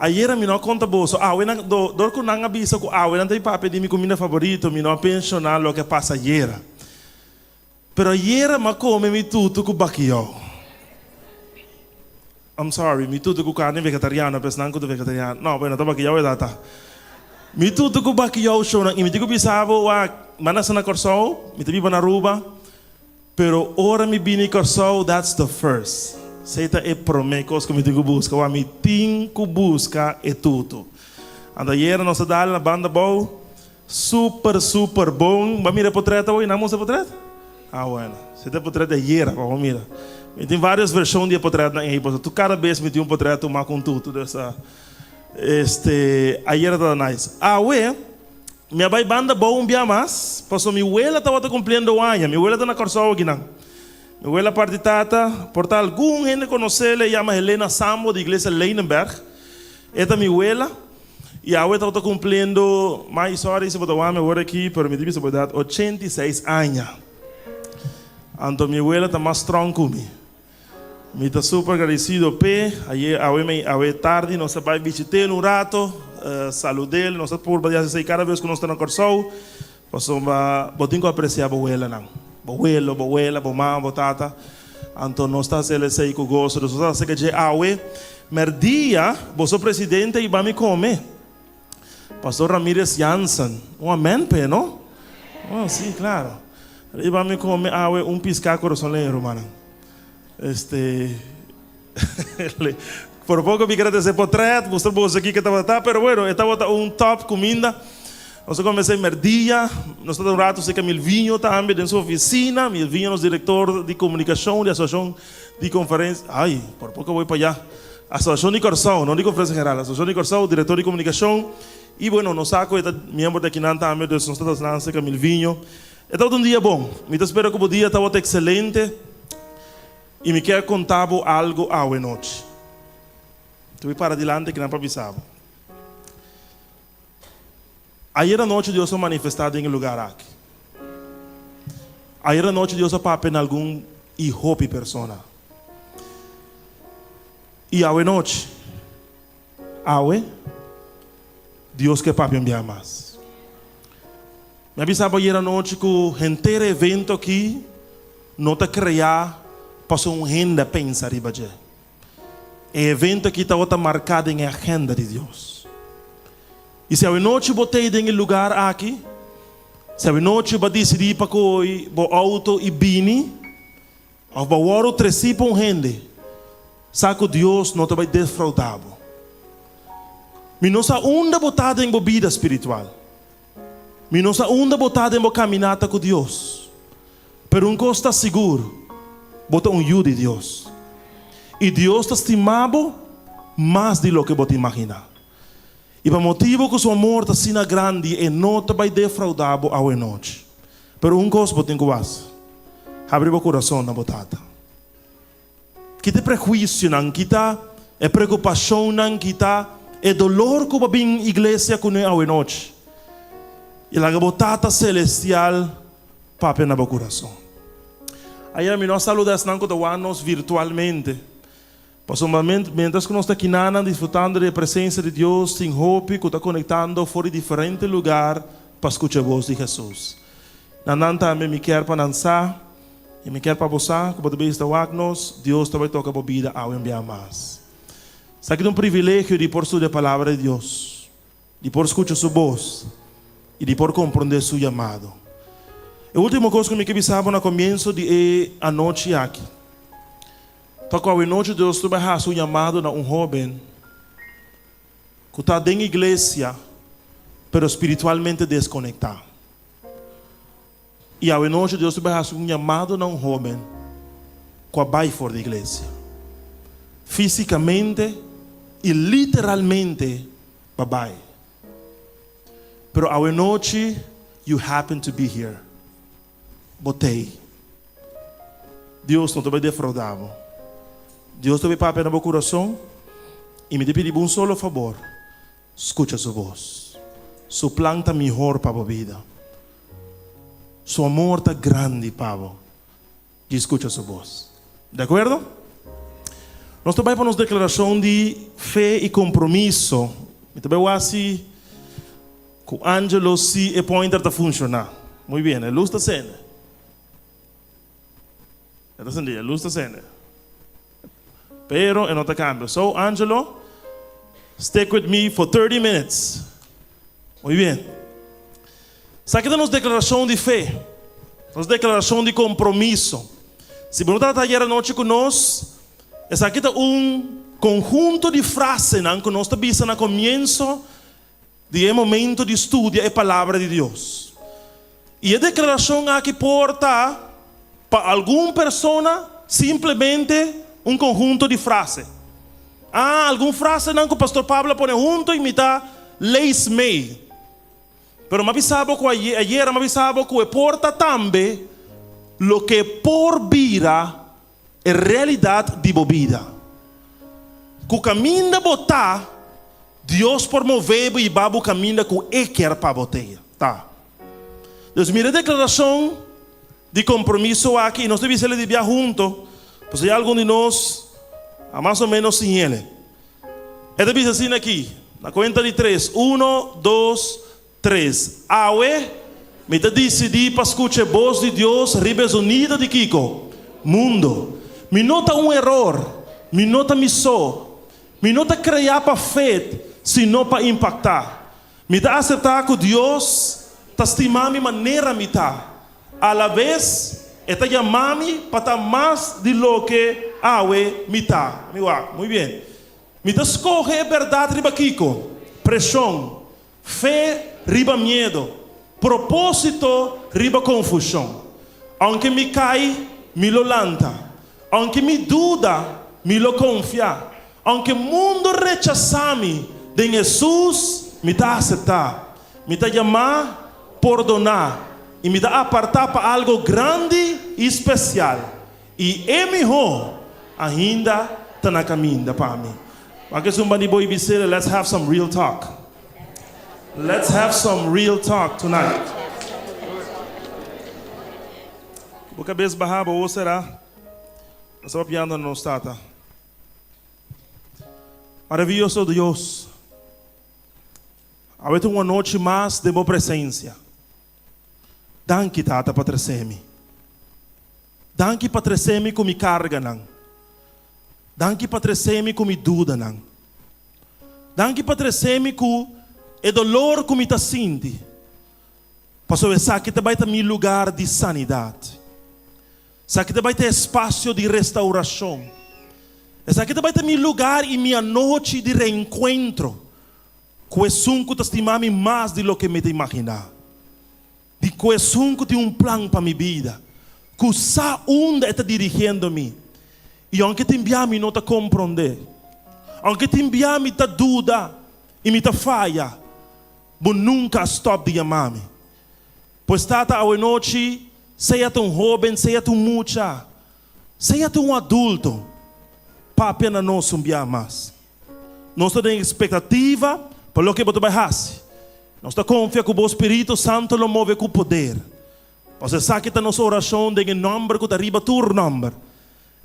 Ayera mi no a konta boso, awe nan, do, dor ku nan a bisa ku awe nan ta bin papia di mi kuminda favorito, mi no a penshoná loke a pasa ayera. Pero ayera mi a kome mi tutu ku bakiyou. I'm sorry, mi tutu ku karni vegetariano, pa esnan ku ta vegetariano. No, bueno, ta bakiyou e ta ta. Mi tutu ku bakiyou shownan, i mi tin ku bisa bo, wak, mi a nase na Kòrsou, mi ta biba na Aruba. Pero ora mi bini Kòrsou that's the first. Esei ta e promé kos ku mi tin ku buska. Wak mi tin ku buska e tutu. Anto ayera nos a dal na banda bou. Super super bon. Bo a mira e potrèt awor? Nan mustra e potrèt? Ah bueno. Esei ta e potrèt di ayera pa bo mira. Mi tin varios vershon di e potrètnan ei pasobra tur kada bes mi tin un potrèt tuma ku un tutu. Dus este ayera tabata nice. Awe. Mi a bai banda bou un bia mas, pasobra mi wela tabata kumpliendo aña. Mi wela ta na Kòrsou akinan. Mi wela parti tata, por ta algun hende konos'el, e yama Helena Sambo di Iglesia Leinenberg. E ta mi wela, i awe tabata kumpliendo, mai sorry si bo ta wak mi awor aki, pero mi ta bisa bo edat, 86 aña. Anto mi wela ta mas strong ku mi. Mi ta super agradecido p'e. Ayer, awe mei, awe tardi nos a bai bishit'el un rato, salud'el. Nos a purba di hasi esei kada bes ku nos ta na Kòrsou, pasobra bo tin ku apresiá bo welanan, bo welo, bo wela, bo mama, bo tata. Anto nos ta hasiel esei ku goso. Nos ta hasi ke dje awe mèrdia boso presidente a yiba mi kome. Pastor Ramirez Jansen, un amèn p'e, no? Oh, sí, klaro. Riba mi kome awe un piská korosoleño, rumannan. Este, por poko mi kere trese potrèt, mustra boso aki ke tabata ta, pero bueno, e tabata un top kuminda. Nos a kome esei mèrdia, nos tabata un ratu serka Milvinho tambe den su ofisina. Milvinho nos direktor di komunikashon di Asosiashon di Konferensia, ai, por poko a bai pa ya. Asosiashon di Kòrsou, no di Konferensia General, Asosiashon di Kòrsou, direktor di komunikashon, i bueno, nos sa ku e ta miembro di akinan tambe, dus nos ta ta serka Milvinho. E tabata un dia bon. Mi ta spera ku bo dia tabata ekselente i mi kier konta bo algu awe nochi. Te bai para dilanti akinan pa bisa bo. Ayer anochi Dios a manifestá den e lugar aki. Ayer anochi Dios a papia na algun i hopi persona. I awe nochi, awe, Dios ke papia un bia mas. Mi a bisa bo ayer anochi ku henter e evento aki no ta kreá pasobra un hende a pensa riba dje. E evento aki tabata marká den e agenda di Dios. I si awe nochi bo t'ei den e lugar aki, si awe nochi bo a disidí pa kohe bo outo i bini, òf bo a wòrdu tresí pa un hende, sa ku Dios no ta bai defraudá bo. Mi no sa unda bo ta den bo bida spiritual. Mi no sa unda bo ta den bo kaminata ku Dios. Pero un kos ta sigur, bo ta un yu di Dios. I Dios ta stima bo mas di loke bo ta imaginá. I pa motibu ku su amor ta asina grandi, e no ta bai defraudá bo awenochi. Pero un kos bo tin ku hasi, habri bo kurason na bo Tata. Kita e prehuisionan, kita e preokupashonnan, kita e dolor ku bo a bin iglesia kuné awenochi. I laga bo Tata Selestial papia na bo kurason. Ayera mi no a saluda esnan ku ta wak nos virtualmente. Pasobra mientras ku nos ta kinanan disfrutando di e presensia di Dios, tin hopi ku ta konektando for di diferente lugar pa skucha e bos di Hesus. Na nan tambe mi kier pa nan sa, i mi kier pa bo sa, ku bo ta bezig ta wak nos, Dios ta bai toka bo bida awe un bia mas. Esaki ta un privilegio di por studia e Palabra di Dios, di por skucha Su bos, i di por komprondé Su yamado. E último kos ku mi ke bisa bo na komienso di e anochi aki. Ta ku awenochi Dios ta bai hasi un yamado na un hóben ku ta den iglesia. pero spiritualmente deskonektá. I awe nochi Dios ta bai hasi un yamado na un hóben ku a bai for di iglesia. Físikamente i literalmente pa bai. Pero awe nochi you happen to be here. Bo t'ei. Dios no ta bai defraudá bo. Dios ta bai papia na bo kurason i mi ta pidi bo un solo fabor, skucha su bos. Su plan ta mihor pa bo bida. Su amor ta grandi pa bo. Di skucha su bos. Di akuerdo? Nos ta bai pa nos deklarashon di fe i kompromiso. Mi ta bai wak si ku Angelo si e pointer ta funshoná. Muy bien, e lus ta sende. E ta sendí, e lus ta sende. Pero e no ta kambia. So, Angelo, stick with me for 30 minutes. Muy bien. Esaki ta nos deklarashon di fe, nos deklarashon di kompromiso. Si bo no tabata ayer anochi ku nos, esaki ta un konhunto di frasenan ku nos ta bisa na komienso di e momento di studia e Palabra di Dios. I e deklarashon aki por ta pa algun persona simplemente un konhunto di frase. Ah, algun frasenan ku Pastor Pablo a pone hunto i mi ta lees mee. Pero mi a bisa bo ku ayera mi a bisa bo ku e por ta tambe loke por bira e realidat di bo bida. Ku kaminda bo ta, Dios por move bo i ba bo kaminda ku E kier pa bo te ta. Dus mira e deklarashon di kompromiso aki i nos ta bisa el di bia hunto, pasobra ya algun di nos a mas o menos siñ'el. E ta bisa asina aki, na kuenta di tres, uno, dos, Tres, Awe mi ta disidí pa skucha e bos di Dios riba e zonido di kiko? Mundo. Mi no ta un eror. Mi no ta mi so. Mi no ta kreá pa fet, sino pa impaktá. Mi ta aseptá ku Dios ta stima mi manera mi ta. Alabes, e ta yama mi pa ta mas di loke awe mi ta. Mi wak. Muy bien. Mi ta skohe e bèrdat riba kiko? Preshon. Fe riba miedo, propósito riba konfushon. Ounke mi kai, mi lo lanta. Ounke mi duda, mi lo konfia. Ounke mundu rechasá mi, den Hesus mi ta aseptá. Mi ta yamá, pordoná, i mi ta apartá pa algo grandi i spesial. I e mihó ainda ta na kaminda pa mi. Wak esun bandi bo i bis'é, Let's have some real talk. Let's have some real talk tonight. Ku bo kabes bahá, bo wowo será. Nos ta papiando na nos Tata. Maravioso Dios, awe ta un anochi mas den bo presensia. Danki, Tata, pa trese mi. Danki pa trese mi ku mi karganan. Danki pa trese mi ku mi dudanan. Danki pa trese mi ku e dolor ku mi ta sinti, pasobra esaki ta bai ta mi lugar di sanidat. Esaki ta bai ta espasio di restaurashon. Esaki ta bai ta mi lugar i mi anochi di reenkuentro ku esun ku ta stima mi mas di loke mi ta imaginá. Di ku esun ku tin un plan pa mi bida, ku sa unda e ta dirigiendo mi. I ounke tin bia mi no ta komprondé, ounke tin bia mi ta duda i mi ta faya, bo nunka a stòp di yama mi. Pues Tata, awenochi, sea ta un hóben, sea ta un mucha, sea ta un adulto, papia na nos un bia mas. Nos ta den ekspektativa pa loke bo ta bai hasi. Nos ta konfia ku bo spiritu santu lo move ku poder. Pasobra esaki ta nos orashon den e nòmber ku ta riba tur nòmber,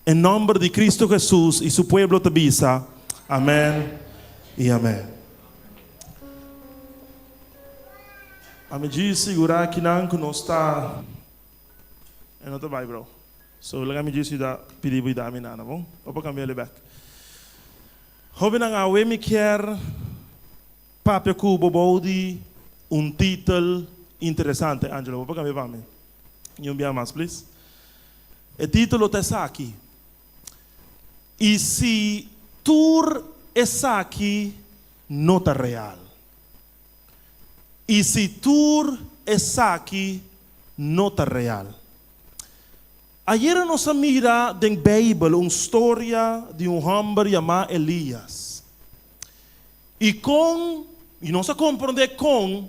e nòmber di Kristu Hesus, i su pueblo ta bisa, Amèn i amèn. Ami djis sigurá kinan ku nos ta. E no ta bai bro. So laga mi djis yuda pidi bo yuda mi nana bon. Bo por cambia el bek. Hobennan awe mi kier papia cu bo bou di un titel interesante. Angelo bo por cambia pa mi y un bia mas please. E titulo ta esaki, Y si tur esaki no ta real? I si tur esaki no ta real? Ayera nos a mira den Beibel un storia di un hòmber yamá Elias. I kon, i nos a komprondé kon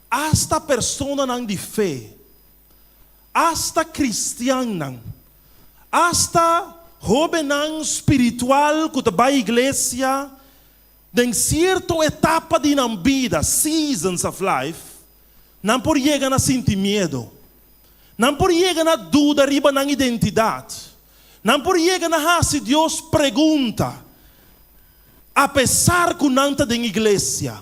asta personanan di fe, asta kristiannan, asta hóbennan spiritual ku ta bai iglesia, den sierto etapa di nan bida, seasons of life, nan por yega na sinti miedu. Nan por yega na duda riba nan identidat. Nan por yega na hasi Dios pregunta, apesar ku nan ta den iglesia,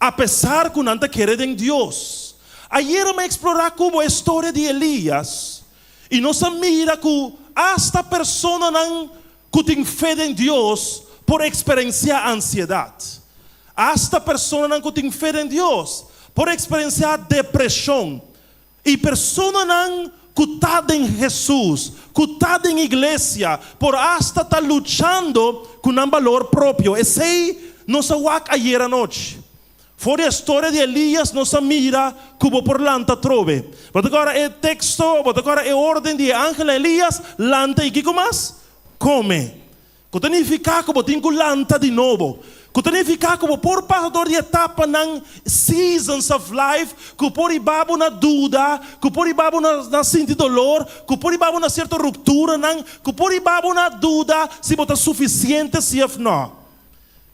apesar ku nan ta kere den Dios. Ayera mi a eksplorá ku bo e storia di Elias, i nos a mira ku asta personanan ku tin fe den Dios por eksperensiá ansiedat. Asta personanan ku tin fe den Dios por eksperensiá depreshon. E personanan ku ta den Hesus, ku ta den iglesia, por asta ta luchando ku nan balor propio. Esei nos a wak ayera anochi. For di e storia di Elias nos a mira ku bo por lanta atrobe. Bo ta kòrda e teksto, bo ta kòrda e órden di e angel na Elias, Lanta i kiko mas? Kome. Ku ta nifiká ku bo tin ku lanta di nobo. Ku ta nifiká ku bo por pasa dor di etapanan, seasons of life, ku por hiba bo na duda, ku por hiba bo na na sinti dolor, ku por hiba bo na sierto rupturanan, ku por hiba bo na duda si bo ta sufisiente si òf nò.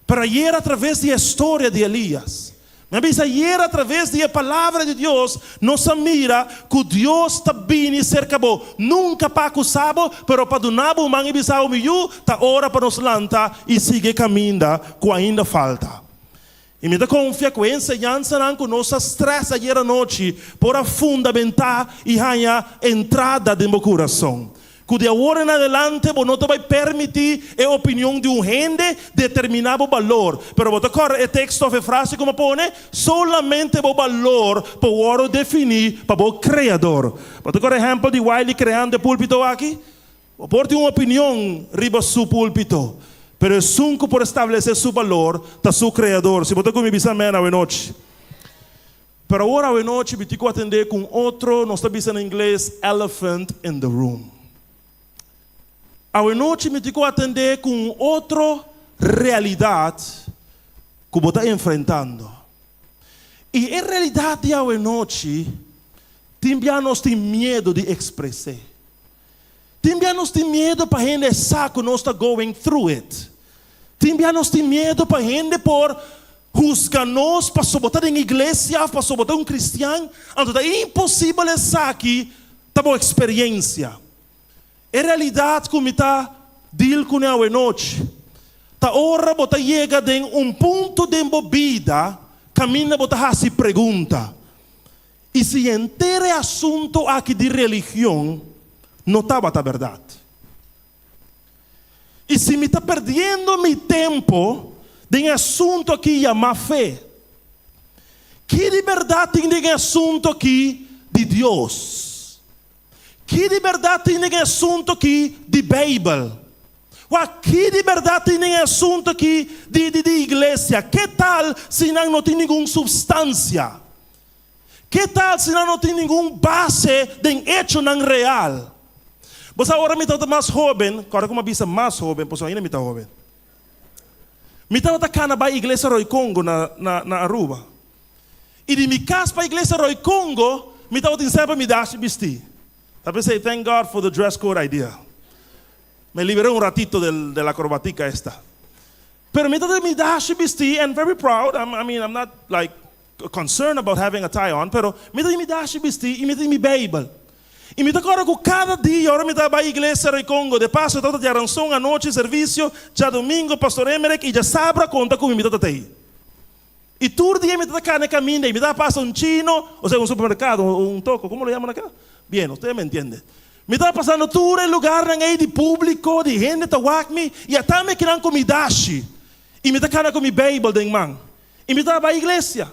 Pero ayer atraves di e storia di Elias, Mi a bisa ayer atraves di e Palabra di Dios nos a mira ku Dios ta bini serka bo, nunka pa akusá bo, pero pa duna bo man i bisa bo, Mi yu, ta ora pa nos lanta i sigui e kaminda ku ainda falta. I mi ta konfia ku e enseñansanan ku nos a strès ayer anochi por a fundamentá i haña entrada den bo kurason. Ku di awor en adelante bo no ta bai permití e opinion di un hende determiná bo balor. Pero bo ta kòrda e teksto òf e frase ku mi a pone? Solamente bo balor por wòrdu definí pa bo Kreador. Bo ta kòrda ehèmpel di Wiley kreando e púlpito aki? Bo por tin un opinion riba su púlpito, pero esun ku por establesé su balor ta su Kreador. Si bo ta ku mi bisa amèn awenochi. Pero awor awenochi mi tin ku atendé ku un otro, nos ta bisa na ingles, elephant in the room. Awenochi mi tin ku atendé ku un otro realidat ku bo ta enfrentando. I e realidat di awenochi tin bia nos tin miedu di ekspres'é. Tin bia nos tin miedu pa hende sa ku nos ta going through it. Tin bia nos tin miedu pa hende por husga nos pasobra bo ta den iglesia òf pasobra bo ta un kristian, anto ta imposibel esaki ta bo eksperiencia. E realidat ku mi ta deal kuné awenochi ta ora bo ta yega den un punto den bo bida kaminda bo ta hasi pregunta, I si henter e asunto aki di religion no tabata bèrdat? I si mi ta perdiendo mi tempo den e asunto aki yamá fe? Ki di bèrdat tin den e asunto aki di Dios? Ki di bèrdat tin den e asunto aki di Beibel? Wak, ki di bèrdat tin den e asunto aki di di iglesia? Ke tal si nan no tin ningun supstansia? Ke tal si nan no tin ningun base den echonan real? Bo sa ora mi tabata mas hoben, kòrda ku mi a bisa mas hoben, pasobra ainda mi ta hoben. Mi tabata kana bai Iglesia Rooi Congo na na na Aruba. I di mi kas pa Iglesia Rooi Congo mi tabatin semper mi dashi bistí. Ta p'esei thank God for the dress code idea. Me liberé un ratito del de la corbatica esta. Pero mi tabata mi dashi bistí and very proud, I'm I mean I'm not like concerned about having a tie on, pero mi ta tin mi dashi bisti i mi ta tin mi Beibel. I mi ta kòrda ku kada dia ora mi ta bai iglesia Rey Congo, de paso tabata djaranson anochi servisio, djadomingo Pastor Emerick i djasabra konta ku mi mi tabata ei. I tur dia mi tabata kana e kaminda ei, mi tabata pasa un chino, osea un supermerkado, un toko, komo lo yaman aka? Bien, ustedes me entienden. Mi tabata pasando tur e lugarnan ei di públiko, di hende ta wak mi, i ata mi kinan ku mi dashi i mi ta kana ku mi Beibel den man. I mi tabata bai iglesia.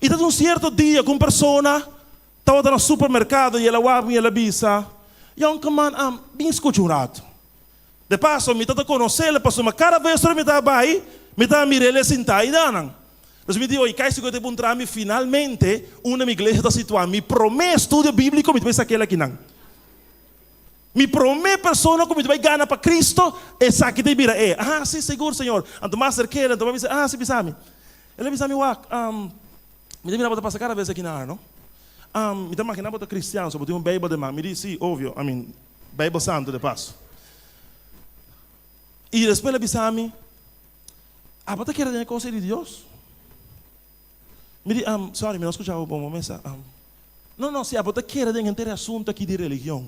I ta un sierto dia ku un persona tabata na supermerkado i el a wak mi i el a bisa, Yònkeman, am bin skucha un ratu. De paso, mi tabata konosé el pasobra kada bes ora mi tabata bai, mi tabata mira el e sintá ei danan. Dus mi di, oi, kai si ku te puntra mi finalmente unda mi iglesia ta situá. Mi promé estudio bíbliko mi ta bai sak'el akinan. Mi promé persona ku mi ta bai gana pa Cristo, esaki ta bira e. Ah, si, sigur, Señor. Anto mas serk'el, anto mi a bisa, ah, si, bisa mi. El a bisa mi, wak, mi ta mira bo ta pasa kada bes aki na Arno. Mi ta magina bo ta cristian, so bo tin un Bijbel den man. Mi di, si, obvio, I mean, Bijbel Santo de paso. I despues el a bisa mi, Abo ta kere den e kos ei di Dios? Mi di, sorry, mi no skucha bo bon, bo mesa. No, no, si abo ta kere den henter e asuntu aki di religion.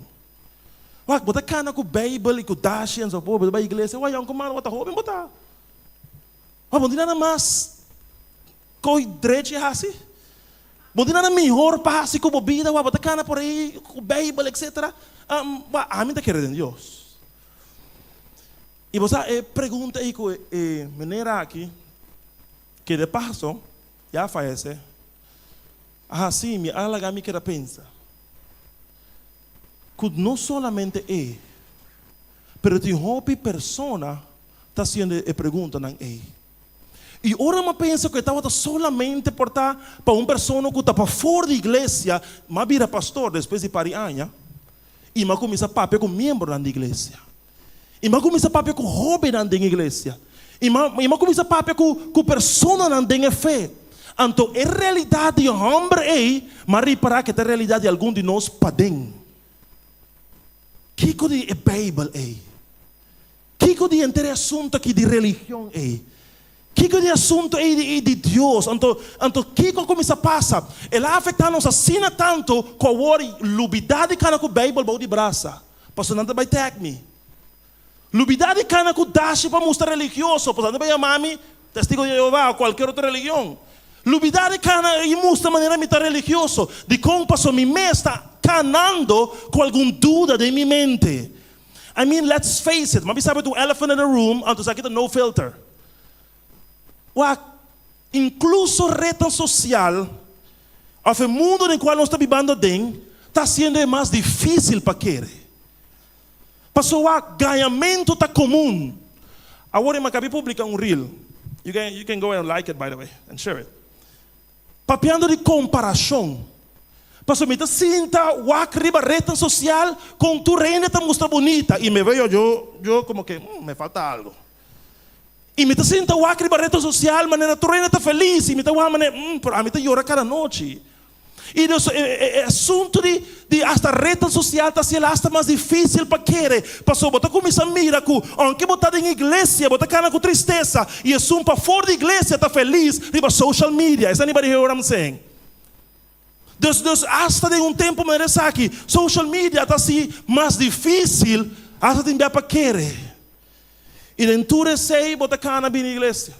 Wak, bo ta kana ku Bijbel i ku dashi enzovoort, bo ta bai iglesia, wak, yònkuman, bo ta hóben bo ta. Wak, bo no tin nada mas koi drechi hasi? Bo no tin nada mihor pa hasi ku bo bida? Wak, bo ta kana por ei ku Bijbel, etcetera. Wak, ami ta kere den Dios. I bo sa e pregunta ei ku e meneer aki, ke de paso ya a fayesé, a hasi mi, a laga mi keda pensa ku no solamente e, pero tin hopi persona ta hasiendo e preguntanan ei. I ora mi a pensa ku e tabata solamente por ta pa un persona ku ta pafor di iglesia, mi a bira pastor despues di par di aña i mi a kuminsá papia ku miembronan di iglesia. I mi a kuminsá papia ku hóbennan den iglesia. I mi i mi a kuminsá papia ku ku personanan den e fe. Anto e realidat di e hòmber ei, mi a ripará ku e ta e realidat di algun di nos paden. Kiko di e Beibel ei? Kiko di henter e asuntu aki di religion ei? Kiko di e asuntu ei di di Dios? Anto anto kiko a kuminsá pasa? El a afektá nos asina tantu ku awor lubidá di kana ku Beibel bou di brasa. Pasobra nan ta bai tag mi. Lubidá di kana ku dashi pa mustra religioso, pasobra nan ta bai yama mi Testigo di Jehová o kualker otro religion. Lubidá di kana i mustra manera mi ta religioso. Dikon? Pasobra mi mes ta kanando ku algun duda den mi mente. I mean, let's face it, mi a bisa bo ta un elephant in the room, anto esaki ta no filter. Wak, inkluso retnan sosial òf e mundu den kual nos ta bibando aden ta hasiendo e mas difísil pa kere. Pasobra wak, gañamentu ta komun. Awor e makabi publika un reel, you can you can go and like it by the way and share it, papiando di komparashon. Pasobra mi ta sinta wak riba retnan sosial kon tur hende ta mustra bunita i me veo yo yo komo ke, me falta algo. I mi ta sinta wak riba retnan sosial manera tur hende ta felis i mi ta wak manera, mm, pero ami ta yora kada nochi. I dus e e asuntu di di hasta retnan sosial ta hasi el hasta mas difisil pa kere, pasobra bo ta kuminsá mira ku ounke bo ta den iglesia bo ta kana ku tristesa i esun pafor di iglesia ta felis riba social media. Is anybody hear what I'm saying? Dus dus hasta den un tempu manera esaki social media ta hasi mas difisil hasta tin bia pa kere. I den tur esei bo ta kana bini iglesia.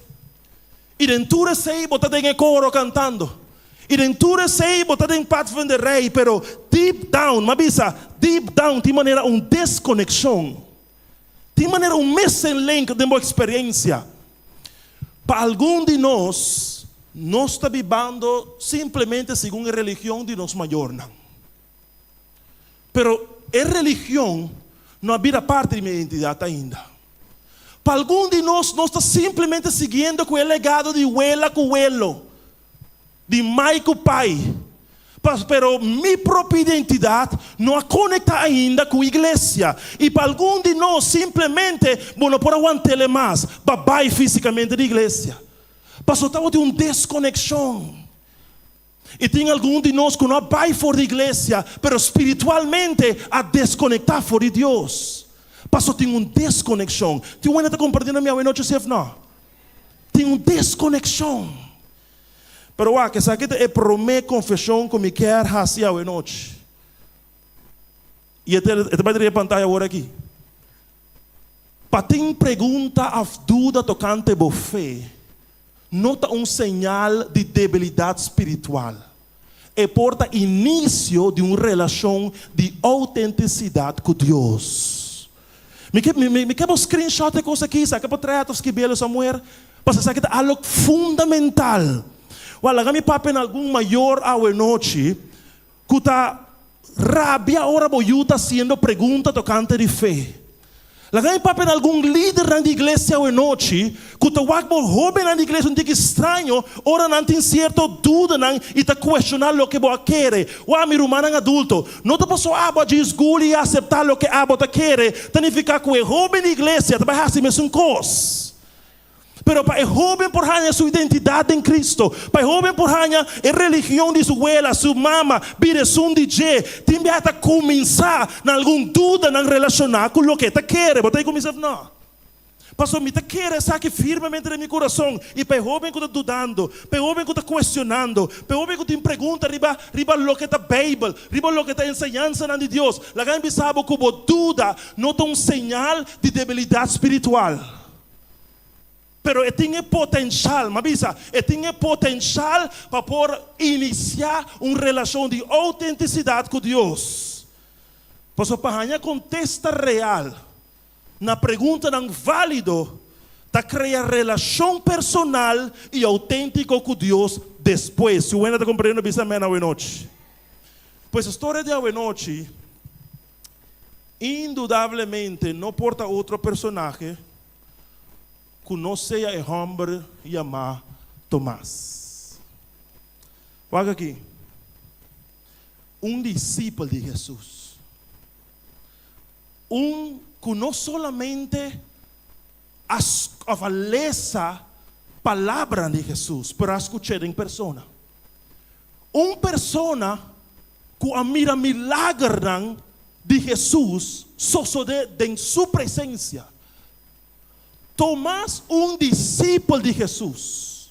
I den tur esei bo ta den e koro kantando. I den tur esei bo ta den padvinderij, pero deep down, m'a bisa, deep down tin manera un deskonekshon. Tin manera un missing link den bo eksperensia. Pa algun di nos, nos ta bibando simplemente segun e religion di nos mayornan. Pero e religion no a bira parti di mi identidat ainda. Pa algun di nos, nos ta simplemente siguiendo ku e legado di wela ku welo, di mai ku pai. Pero mi propio identidat no a konektá ainda ku iglesia. I pa algun di nos, simplemente bo no por a want'el mas pa bai físikamente di iglesia. Pasobra tabatin un deskonekshon. I tin algun di nos ku no a bai for di iglesia, pero spiritualmente a deskonektá for di Dios. Paso tin un deskonekshon. Tin un hende ta kompartí na mi awe nochi si òf no? Tin un deskonekshon. Pero wak, esaki ta e promé konfeshon ku mi kier hasi awe nochi. I e ta bai riba e pantaya awor aki. Pa tin pregunta òf duda tokante bo fe, no ta un señal di debilidat spiritual. E por ta inisio di un relashon di outentisidat ku Dios. Mi ke mi ke bo screenshot e kos aki, saka potret òf skibel somewhere, pasobra esaki ta algo fundamental. Wak, laga mi papia na algun mayor awenochi ku ta rabia ora bo yu ta hasiendo pregunta tokante di fe. Laga mi papia na algun lidernan di iglesia awe nochi ku ta wak bo hóbennan di iglesia un tiki straño ora nan tin sierto dudanan i ta kuestioná loke bo a kere. Wak, mi rumannan adulto, no ta pasobra abo a djis guli i aseptá loke abo ta kere ta nifiká ku e hóben di iglesia ta bai hasi mesun kos. Pero pa e hóben por haña su identidat den Cristo, pa e hóben por haña e religion di su wela, su mama, bira esun di dje, tin biaha ta kuminsá na algun dudanan relashoná ku loke e ta kere. Bo ta ei ku mi sef? No. Pasobra mi ta kere esaki firmemente den mi kurason. I pa e hóben ku ta dudando, pa e hóben ku ta kuestionando, pa e hóben ku tin pregunta riba riba loke ta Beibel, riba loke ta enseñansanan di Dios, laga mi bisa bo ku bo duda no ta un señal di debilidat spiritual. Pero e tin e potenshal, m'a bisa, e tin e potenshal pa por inisiá un relashon di outentisidat ku Dios. Pasobra pa haña kontesta real na preguntanan válido ta krea relashon personal i outéntiko ku Dios despues. Si wena ta komprende no bisa amèn awenochi. Pues e storia di awenochi indudablemente no por ta otro personahe ku no sea e hòmber yamá Tomas. Wak aki, un disipel di Hesus, un ku no solamente a òf a lesa palabranan di Hesus, pero a skuch'é den persona. Un persona ku a mira milagernan di Hesus sosodé den su presensia. Tomas, un disipel di Hesus,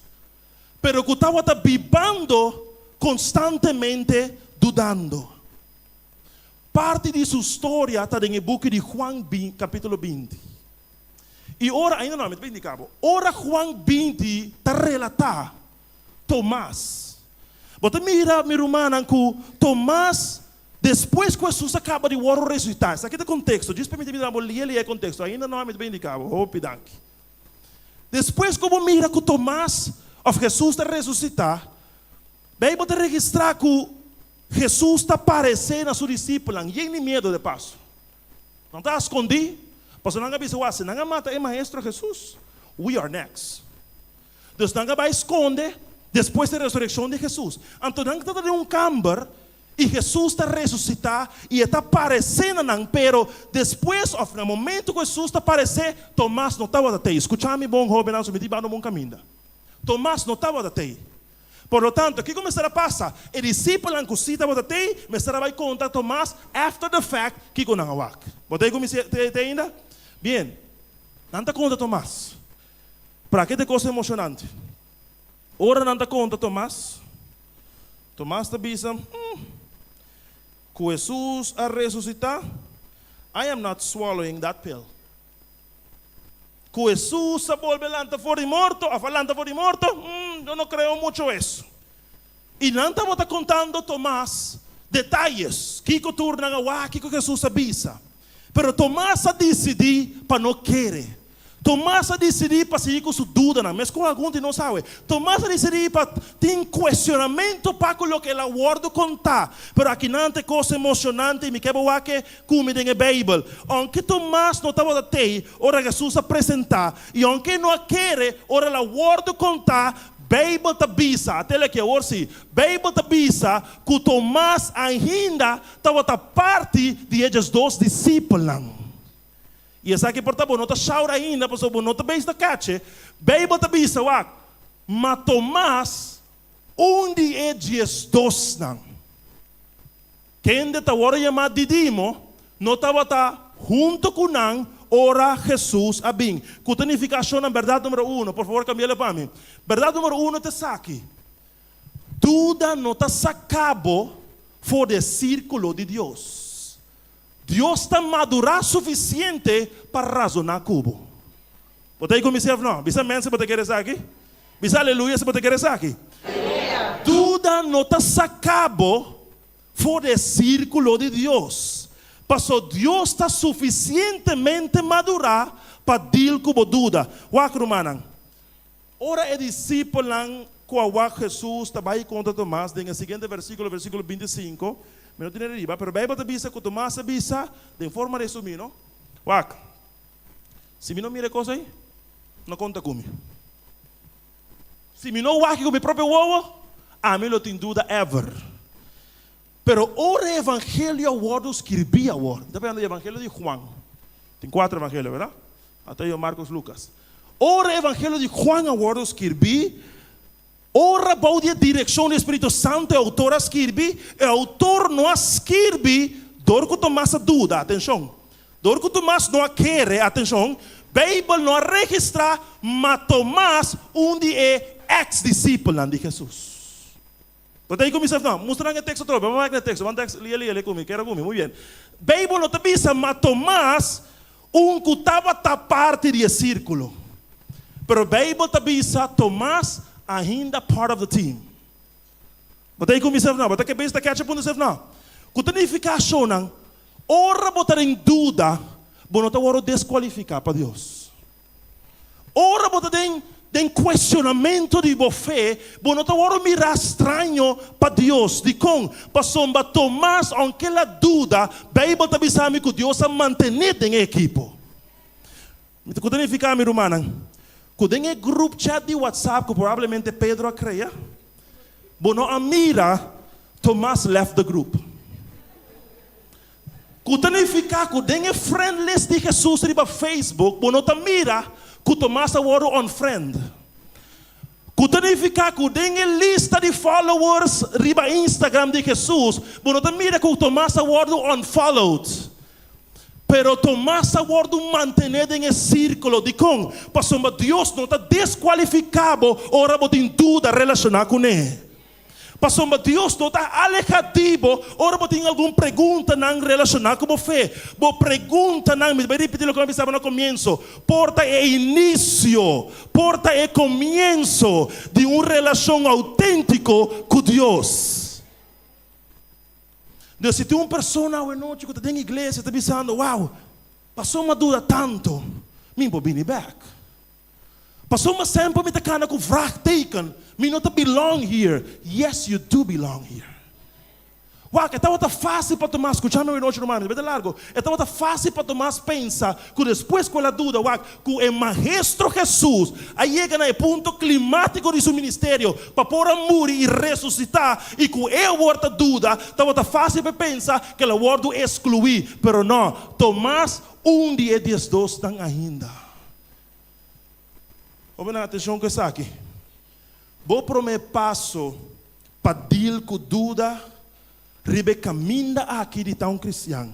pero ku tabata bibando konstantemente dudando. Parti di su storia ta den e buki di Juan kapítulo 20. I ora, ainda no, mi ta bin indiká bo, ora Juan 20 ta relatá Tomas. Bo ta mira, mi rumannan, ku Tomas, despues ku Hesus a kaba di wòrdu resusitá, esaki ta konteksto, djis permití mi duna bo lia lia e konteksto, ainda no mi ta bin indiká bo, hopi danki. Despues ku bo mira ku Tomas òf Hesus ta resusitá, Beibel ta registrá ku Hesus ta paresé na su disipelnan yen di miedu de paso. Nan ta skondí, pasobra nan a bisa, Wak, si nan a mata e Maestro Hesus, we are next. Dus nan a bai skonde despues di resurekshon di Hesus. Anto nan tabata den un kamber i Hesus ta resusitá i e ta paresé na nan. Pero despues òf na momentu ku Hesus ta paresé, Tomas no tabata tei. Skucha mi bon, hóbennan, so mi ta bando bon kaminda. Tomas no tabata tei. Por lo tanto, kiko mester a pasa? E disipelnan ku sí tabata tei mester a bai konta Tomas after the fact kiko nan a wak. Bo ta ei ku mi te ainda? Bien, nan ta konta Tomas. Pra ke ta e kos emoshonante? Ora nan ta konta Tomas, Tomas ta bisa, Hmm, ku Hesus a resusitá, I am not swallowing that pill. Ku Hesus a bolbe lanta for di morto òf a lanta for di morto, hmm, yo no kreo mucho eso. I nan tabata kontando Tomas detayes, kiko tur nan a wak, kiko Hesus a bisa. Pero Tomas a disidí pa no kere. Tomas a disidí pa sigui ku su dudanan, meskos algun di nos awe. Tomas a disidí pa tin kuestionamentu pa ku loke el a wòrdu kontá. Pero akinan ta e kos emoshonante i mi ke bo wak e ku mi den e Beibel. Ounke Tomas no tabata tei ora Hesus a presentá i ounke e no a kere ora el a wòrdu kontá, Beibel ta bisa, atel aki awor sí, Beibel ta bisa ku Tomas ainda tabata parti di e diesdos disipelnan. I esaki por ta bo no ta shaur ainda pasobra bo no ta bezig ta kache. Beibel ta bisa, wak, Ma Tomas, un di e diesdosnan, kende ta wòrdu yamá Didimo, no tabata huntu ku nan ora Hesus a bin. Ku ta nifiká shonnan bèrdat número uno? Por fabor kambi'é pa mi. Bèrdat número uno ta esaki, Duda no ta saká bo for di e sírkulo di Dios. Dios ta madurá sufisiente pa razoná ku bo. Bo ta ei ku mi sef no? Bisa amèn si bo ta kere esaki. Bisa aleluya si bo ta kere esaki. Duda no ta saká bo for di e sírkulo di Dios, paso Dios ta sufisientemente madurá pa dil ku bo duda. Wak, rumannan, ora e disipelnan ku a wak Hesus ta bai kontra Tomas den e siguiente versíkulo, versíkulo 25, mi no tene riba, pero Beibel ta bisa ku Tomas a bisa den forma resumí, no? Wak. Si mi no mira e kos ei, no konta ku mi. Si mi no wak ku mi propio wowo, ami lo tin duda ever. Pero ora e evangelio a wòrdu skirbí awor, mi ta pensando di evangelio di Juan, tin kuater evangelio, bèrdat? Mateo, Marcos, Lucas. Ora e evangelio di Juan a wòrdu skirbí, ora bou di e direkshon di e Spiritu Santu e outor a skirbi, e outor no a skirbi dor ku Tomas a duda, atenshon, dor ku Tomas no a kere, atenshon, Beibel no a registrá ma Tomas un di e eks disipelnan di Hesus. Bo ta ei ku mi sef? No. Mustra nan e teksto atrobe. Ban wak na e teksto. Ban tekst lia lia lia ku mi. Kere ku mi. Muy bien. Beibel no ta bisa ma Tomas un ku tabata parti di e sirkulo. Pero Beibel ta bisa Tomas ainda part of the team. Bo ta ei ku mi sef? No. Bo ta ke bes ta catch e punto sef? No. Ku ta nifiká shownan, ora bo ta den duda, bo no ta wòrdu deskualifiká pa Dios. Ora bo ta den den cuestionamento di bo fe, bo no ta worde mirá straño pa Dios. Dikon? Pasobra Tomas, aunke el a duda, Bijbel ta bisa mi cu Dios a mantené den e ekipo. Mi ta cu ta nifica, mi rumannan? Cu den e group chat di WhatsApp cu probablemente Pedro a crea, bo no a mira Tomas left the group. Ku ta nifiká ku den e friend list di Hesus riba Facebook bo no ta mira ku Tomas a wòrdu unfriend. Ku ta nifiká ku den e lista di followers riba Instagram di Hesus bo no ta mira ku Tomas a wòrdu unfollowed. Pero Tomas a wòrdu mantené den e sírkulo. Dikon? Pasobra Dios no ta deskualifiká bo ora bo tin duda relashoná kuné. Pasobra Dios no ta alehá di bo ora bo tin algun preguntanan relashoná ku bo fe. Bo preguntanan, mi ta bai ripití loke mi a bisa bo na komienso, por ta e inisio, por ta e komienso di un relashon outéntiko ku Dios. Entonces, si tin un persona awenochi ku ta den iglesia ta bisando, Wow, pasobra mi a duda tantu, mi por bini bèk. Pasobra semper mi ta kana ku vraagteken, mi no ta belong here. Yes, you do belong here. Wak, e tabata fásil pa Tomas, skucha mi awenochi ruman, mi ta bai ta largu, e tabata fásil pa Tomas pensa ku despues ku el a duda, wak, ku e Maestro Hesus a yega na e punto klimátiko di su ministerio pa por a muri i resusitá, i ku e awor ta duda, tabata fásil pa e pensa ku el a wòrdu eskluí. Pero nò, Tomas, un di e diesdosnan ainda. Hóbennan, atenshon ku esaki. Bo promé paso pa deal ku duda riba e kaminda aki di ta un kristian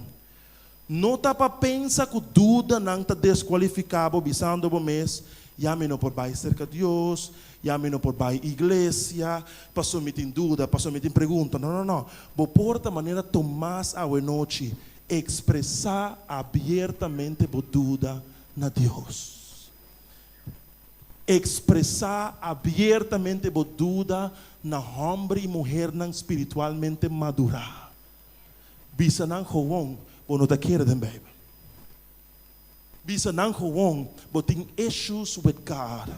no ta pa pensa ku dudanan ta deskualifiká bo bisando bo mes, Ya mi no por bai serka Dios, ya mi no por bai iglesia, pasobra mi tin duda, pasobra mi tin pregunta. No, no, no. Bo por ta manera Tomas awenochi, ekspresá abiertamente bo duda na Dios. Ekspresá abiertamente bo duda na hòmber i muhernan spiritualmente madurá. Bisa nan gewoon bo no ta kere den Beibel. Bisa nan gewoon bo tin issues with God.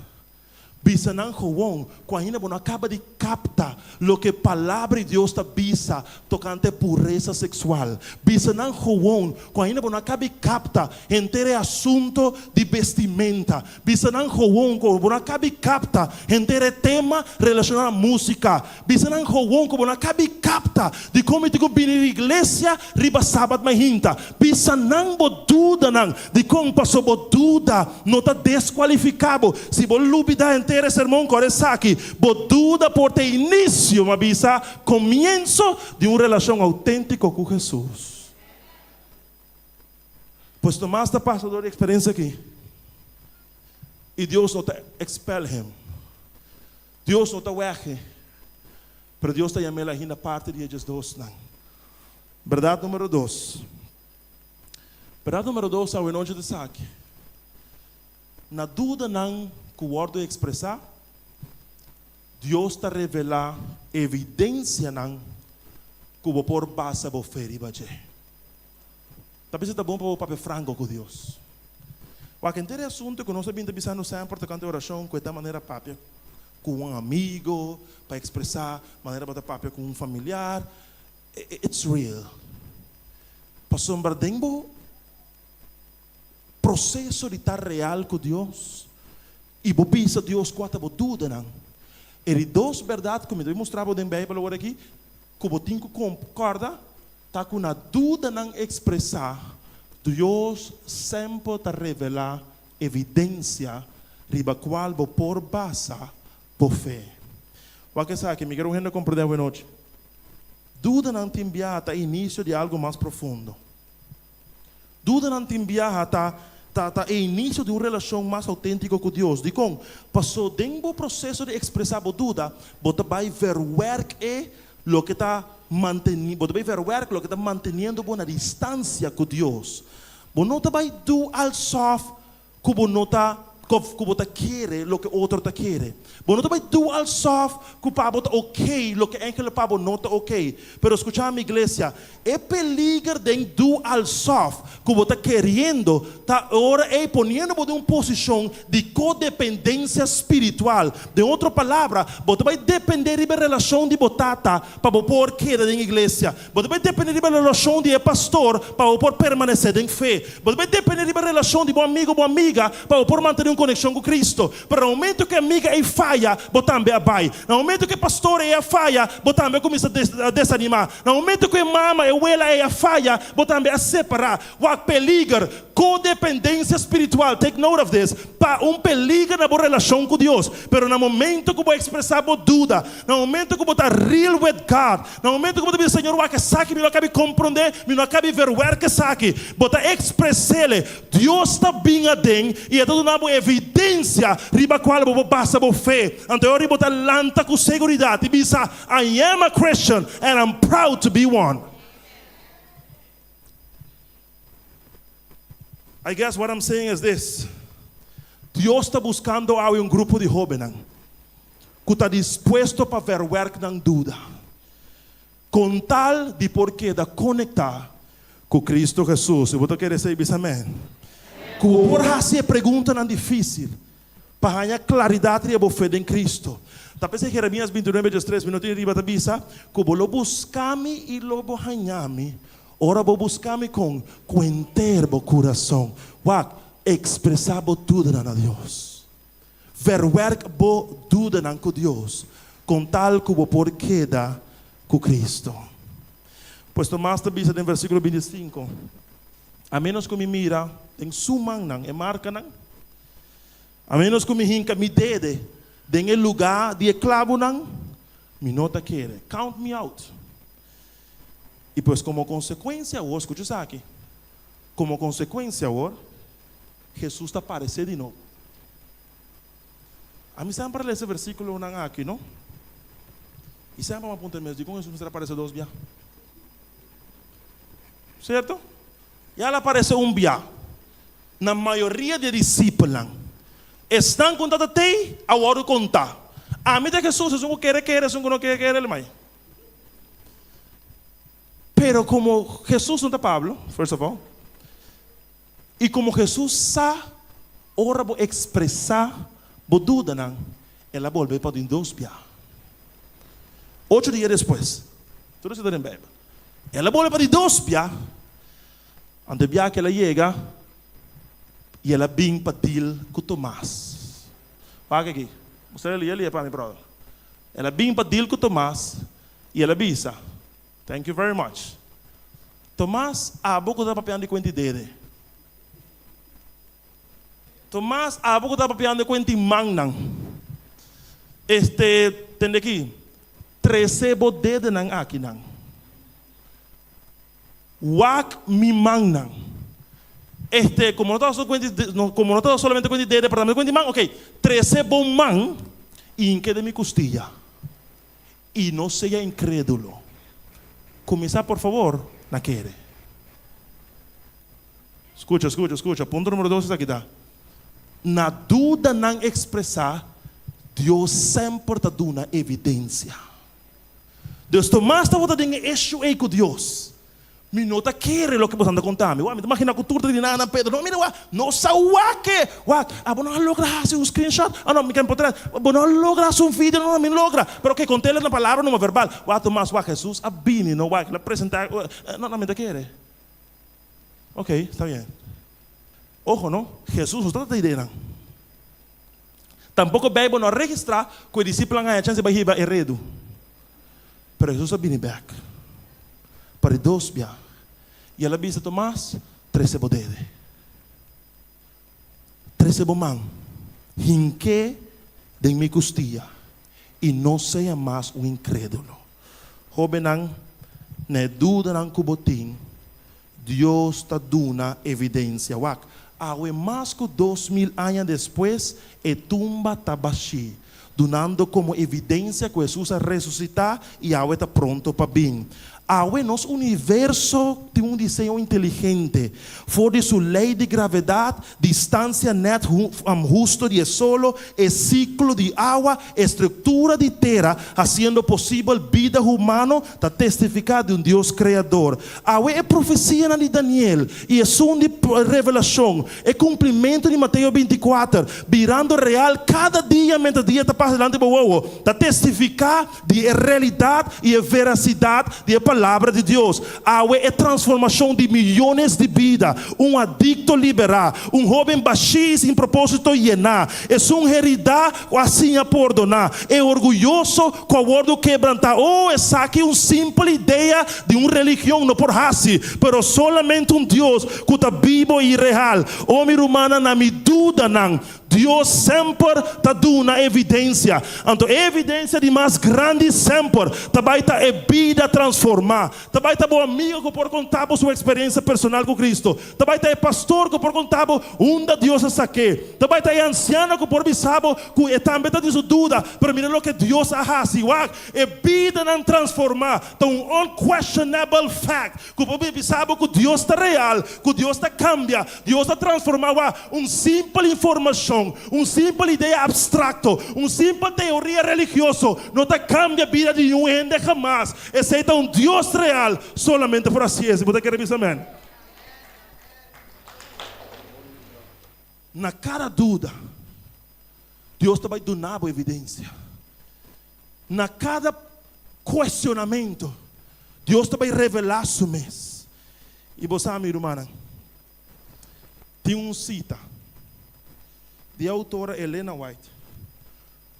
Bisa nan gewoon ku ainda bo no a kaba di kapta loke Palabra di Dios ta bisa tokante puresa seksual. Bisa nan gewoon ku ainda bo no a kaba di kapta henter e asunto di bestimenta. Bisa nan gewoon ku bo no a kaba di kapta henter e tema relashoná na músika. Bisa nan gewoon ku bo no a kaba di kapta dikon mi tin ku bini di iglesia riba sabat mainta. Bisa nan bo dudanan. Dikon? Pasobra bo duda no ta deskualifiká bo. Si bo lubidá henter e sermon, kòrda esaki, Bo duda por ta e inisio, mi a bisa, komienso di un relashon outéntiko ku Hesus. Pues Tomas ta pasa dor di e eksperensia aki, i Dios no ta expel him. Dios no ta wèg e, pero Dios ta yam'el ainda parti di e diesdosnan. Bèrdat número dos. Bèrdat número dos awenochi ta esaki, Na dudanan ku wòrdu ekspresá, Dios ta revelá evidensianan ku bo por basa bo fe riba dje. Ta bisa ta bon pa bo papia franko ku Dios. Wak henter e asuntu ku nos a bin ta bisando semper tokante orashon ku e ta manera papia ku un amigo, pa ekspresá manera bo ta papia ku un familiar, It's real. Pasobra den bo. proseso di ta real ku Dios i bo bisa Dios kua ta bo dudanan, e di dos bèrdat ku mi ta bin mustra bo den Beibel awor aki ku bo tin ku kòrda ta ku na dudanan ekspresá, Dios semper ta revelá evidensia riba kual bo por basa bo fe. Wak esaki, mi kier un hende komprendé awenochi. Dudanan tin biaha ta inisio di algu mas profundo. Dudanan tin biaha ta ta ta e inisio di un relashon mas outéntiko ku Dios. Dikon? Pasó den bo proseso di ekspresá bo duda, bo ta bai verwèrk e loke ta manteni bo ta bai verwèrk loke ta manteniendo bo na distansia ku Dios. Bo no ta bai du alsòf ku bo no ta ku bo ta kere loke otro ta kere. Bo no ta bai du alsof ku pa bo ta ok loke enkele pa bo no ta ok. Pero skucha mi iglesia, e peliger den du alsof ku bo ta keriendo ta e ora ei poniendo bo den un posishon di kodependensia spiritual. Den otro palabra, bo ta bai depende riba e relashon di bo tata pa bo por keda den iglesia. Bo ta bai depende riba relashon di e pastor pa bo por permanesé den fe. Bo ta bai depende riba relashon di bo amigo o bo amiga pa bo por mantené un konekshon ku Kristu. Pero na momento ku e amiga ei faya, bo tambe a bai. Na momento ku e pastor ei a faya, bo tambe a kuminsá desanimá. Na momento ku e mama, e wela ei a faya, bo tambe a separá. Wak peliger! Kodependensia spiritual, take note of this, ta un peliger na bo relashon ku Dios. Pero na momento ku bo ekspresá bo duda, na momento ku bo ta real with God, na momento ku bo ta bisa, Señor, wak esaki mi no a kabi komprondé, mi no a kabi verwerk esaki, bo ta ekspres'ele, Dios ta bin aden i e ta duna bo evidensia riba kual bo por basa bo fe. Anto e ora bo ta lanta ku seguridat i bisa, I am a Christian and I'm proud to be one. I guess what I'm saying is this, Dios ta buskando awe un grupo di hóbennan ku ta dispuesto pa verwerk nan duda, kon tal di por keda konektá ku Kristu Hesus. Si bo ta kere esei, bisa amèn. Ku bo por hasi e preguntanan difísil pa haña klaridat riba bo fe den Kristu. Ta p'esei Jeremias 29, 13, mi no tin riba, ta bisa ku bo lo buska mi i lo bo haña mi ora bo buska mi kon ku henter bo kurason. Wak, ekspresá bo dudanan na Dios. Verwerk bo dudanan ku Dios kon tal ku bo por keda ku Kristu. Pues Tomas ta bisa den versíkulo 25, A ménos ku mi mira den su mannan e markanan, A ménos ku mi hinka mi dede den e lugá di e klabunan, mi no ta kere. Count me out. I pues komo konsekuensia awor, skucha esaki, komo konsekuensia awor, Hesus ta paresé di nobo. Ami semper a lesa e versíkulonan aki, no? I semper mi a puntra mi mes, dikon Hesus mester a paresé dos bia? Sierto? Ya el a paresé un bia. Na mayoria di e disipelnan, esnan ku no tabata tei a wòrdu kontá, Ami ta Hesus, esun ku kere, kere, esun ku no kere, kere, mai. Pero komo Hesus no ta Pablo, first of all, i komo Hesus sa ora bo ekspresá bo dudanan, el a bolbe pa di dos bia. Ocho dia despues, tur esei ta den Beibel, el a bolbe pa di dos bia. Anto e biaha ku el a yega i el a bin pa deal ku Tomas. Wak aki, Mustra el lia pa mi brother. El a bin pa deal ku Tomas i el a bisa, Thank you very much. Tomas, abo ku ta papiando di kuenti dede. Tomas, abo ku ta papiando di kuenti mannan. Este, tende aki, trese bo dedenan akinan. Wak mi mannan. Este, como no ta como no ta solamente cuenta di dede, pero tambe cuenta di man, ok, trece bo man y hinke den mi custilla. Y no sea incredulo. Cuminsa, por favor, na kere. Scucha, scucha, scucha. Punto numero dos esaki ta, Na dudanan expresa, Dios semper ta duna evidencia. Dus Tomas tabata den e issue ei ku Dios. Mi no ta kere loke boso anda konta mi. Wak, mi ta magina ku tur ta di nan Pedro, no, mira wak, no sa wak e. Wak, abo no a logra hasi un screenshot? Ah no, mi ken potret. Bo no a logra hasi un video? No, no, mi no logra. Pero oke, kont'el na palabra numa verbal. Wak, Tomas, wak, Hesus a bini, no, wak, el a presenta, no, no, mi ta kere. Oke, sta bien. Ojo no, Hesus no tabata idea nan. Tampoko Beibel no a registrá ku e disipelnan a haña chèns di bai hiba e redu. Pero Hesus a bini bèk pa di dos bia i el a bisa Tomas, Trese bo dede. Trese bo man, hink'é den mi kustia i no sea mas un inkrédulo. Hóbennan, na e dudanan ku bo tin, Dios ta duna evidensia. Wak, awe mas ku 2000 aña despues, e tumba ta bashí, dunando komo evidensia ku Hesus a resusitá i awe ta pronto pa bin. Awe nos universo tin un diseño inteligente. For di su lei di gravedat, distansia nèt husto di e solo, e siklo di awa, e struktura di tera, hasiendo posibel bida humano, ta testifiká di un Dios Kreador. Awe e profesianan di Daniel i esun di Revelashon, e kumplimentu di Mateo 24, birando real kada dia mientras dia ta pasa dilanti bo wowo, ta testifiká di e realidat i e verasidat di e Palabra di Dios. Awe e transformashon di miyones di bida, un adikto liberá, un hóben bashí i sin propósito yená, esun heridá ku a siña pordoná, e orguyoso ku a wòrdu kebrantá. Oh, esaki un simpel idea di un religion no por hasi, pero solamente un Dios ku ta bibo i real. Oh, mi rumannan, na mi dudanan, Dios semper ta duna evidensia. Anto e evidensia di mas grandi semper ta bai ta e bida transformá. Ta bai ta bo amigo ku por konta bo su eksperensia personal ku Kristu. Ta bai ta e pastor ku por konta bo unda Dios a sak'é. Ta bai ta e ansiano ku por bisa bo ku e tambe ta tin su duda, pero mira loke Dios a hasi. Wak, e bidanan transformá ta un unquestionable fact ku por bisa bo ku Dios ta real, ku Dios ta kambia, Dios ta transformá. Wak, un simpel informashon, un simpel idea abstrakto, un simpel teoria religioso no ta kambia bida di niun hende hamas. Esei ta un Dios real, solamente por hasié. Si bo ta kere bisa amèn. Na kada duda, Dios ta bai duna bo evidensia. Na kada kuestionamentu, Dios ta bai revelá Su mes. I bo sa, mi rumannan, tin un sita di e outora Elena White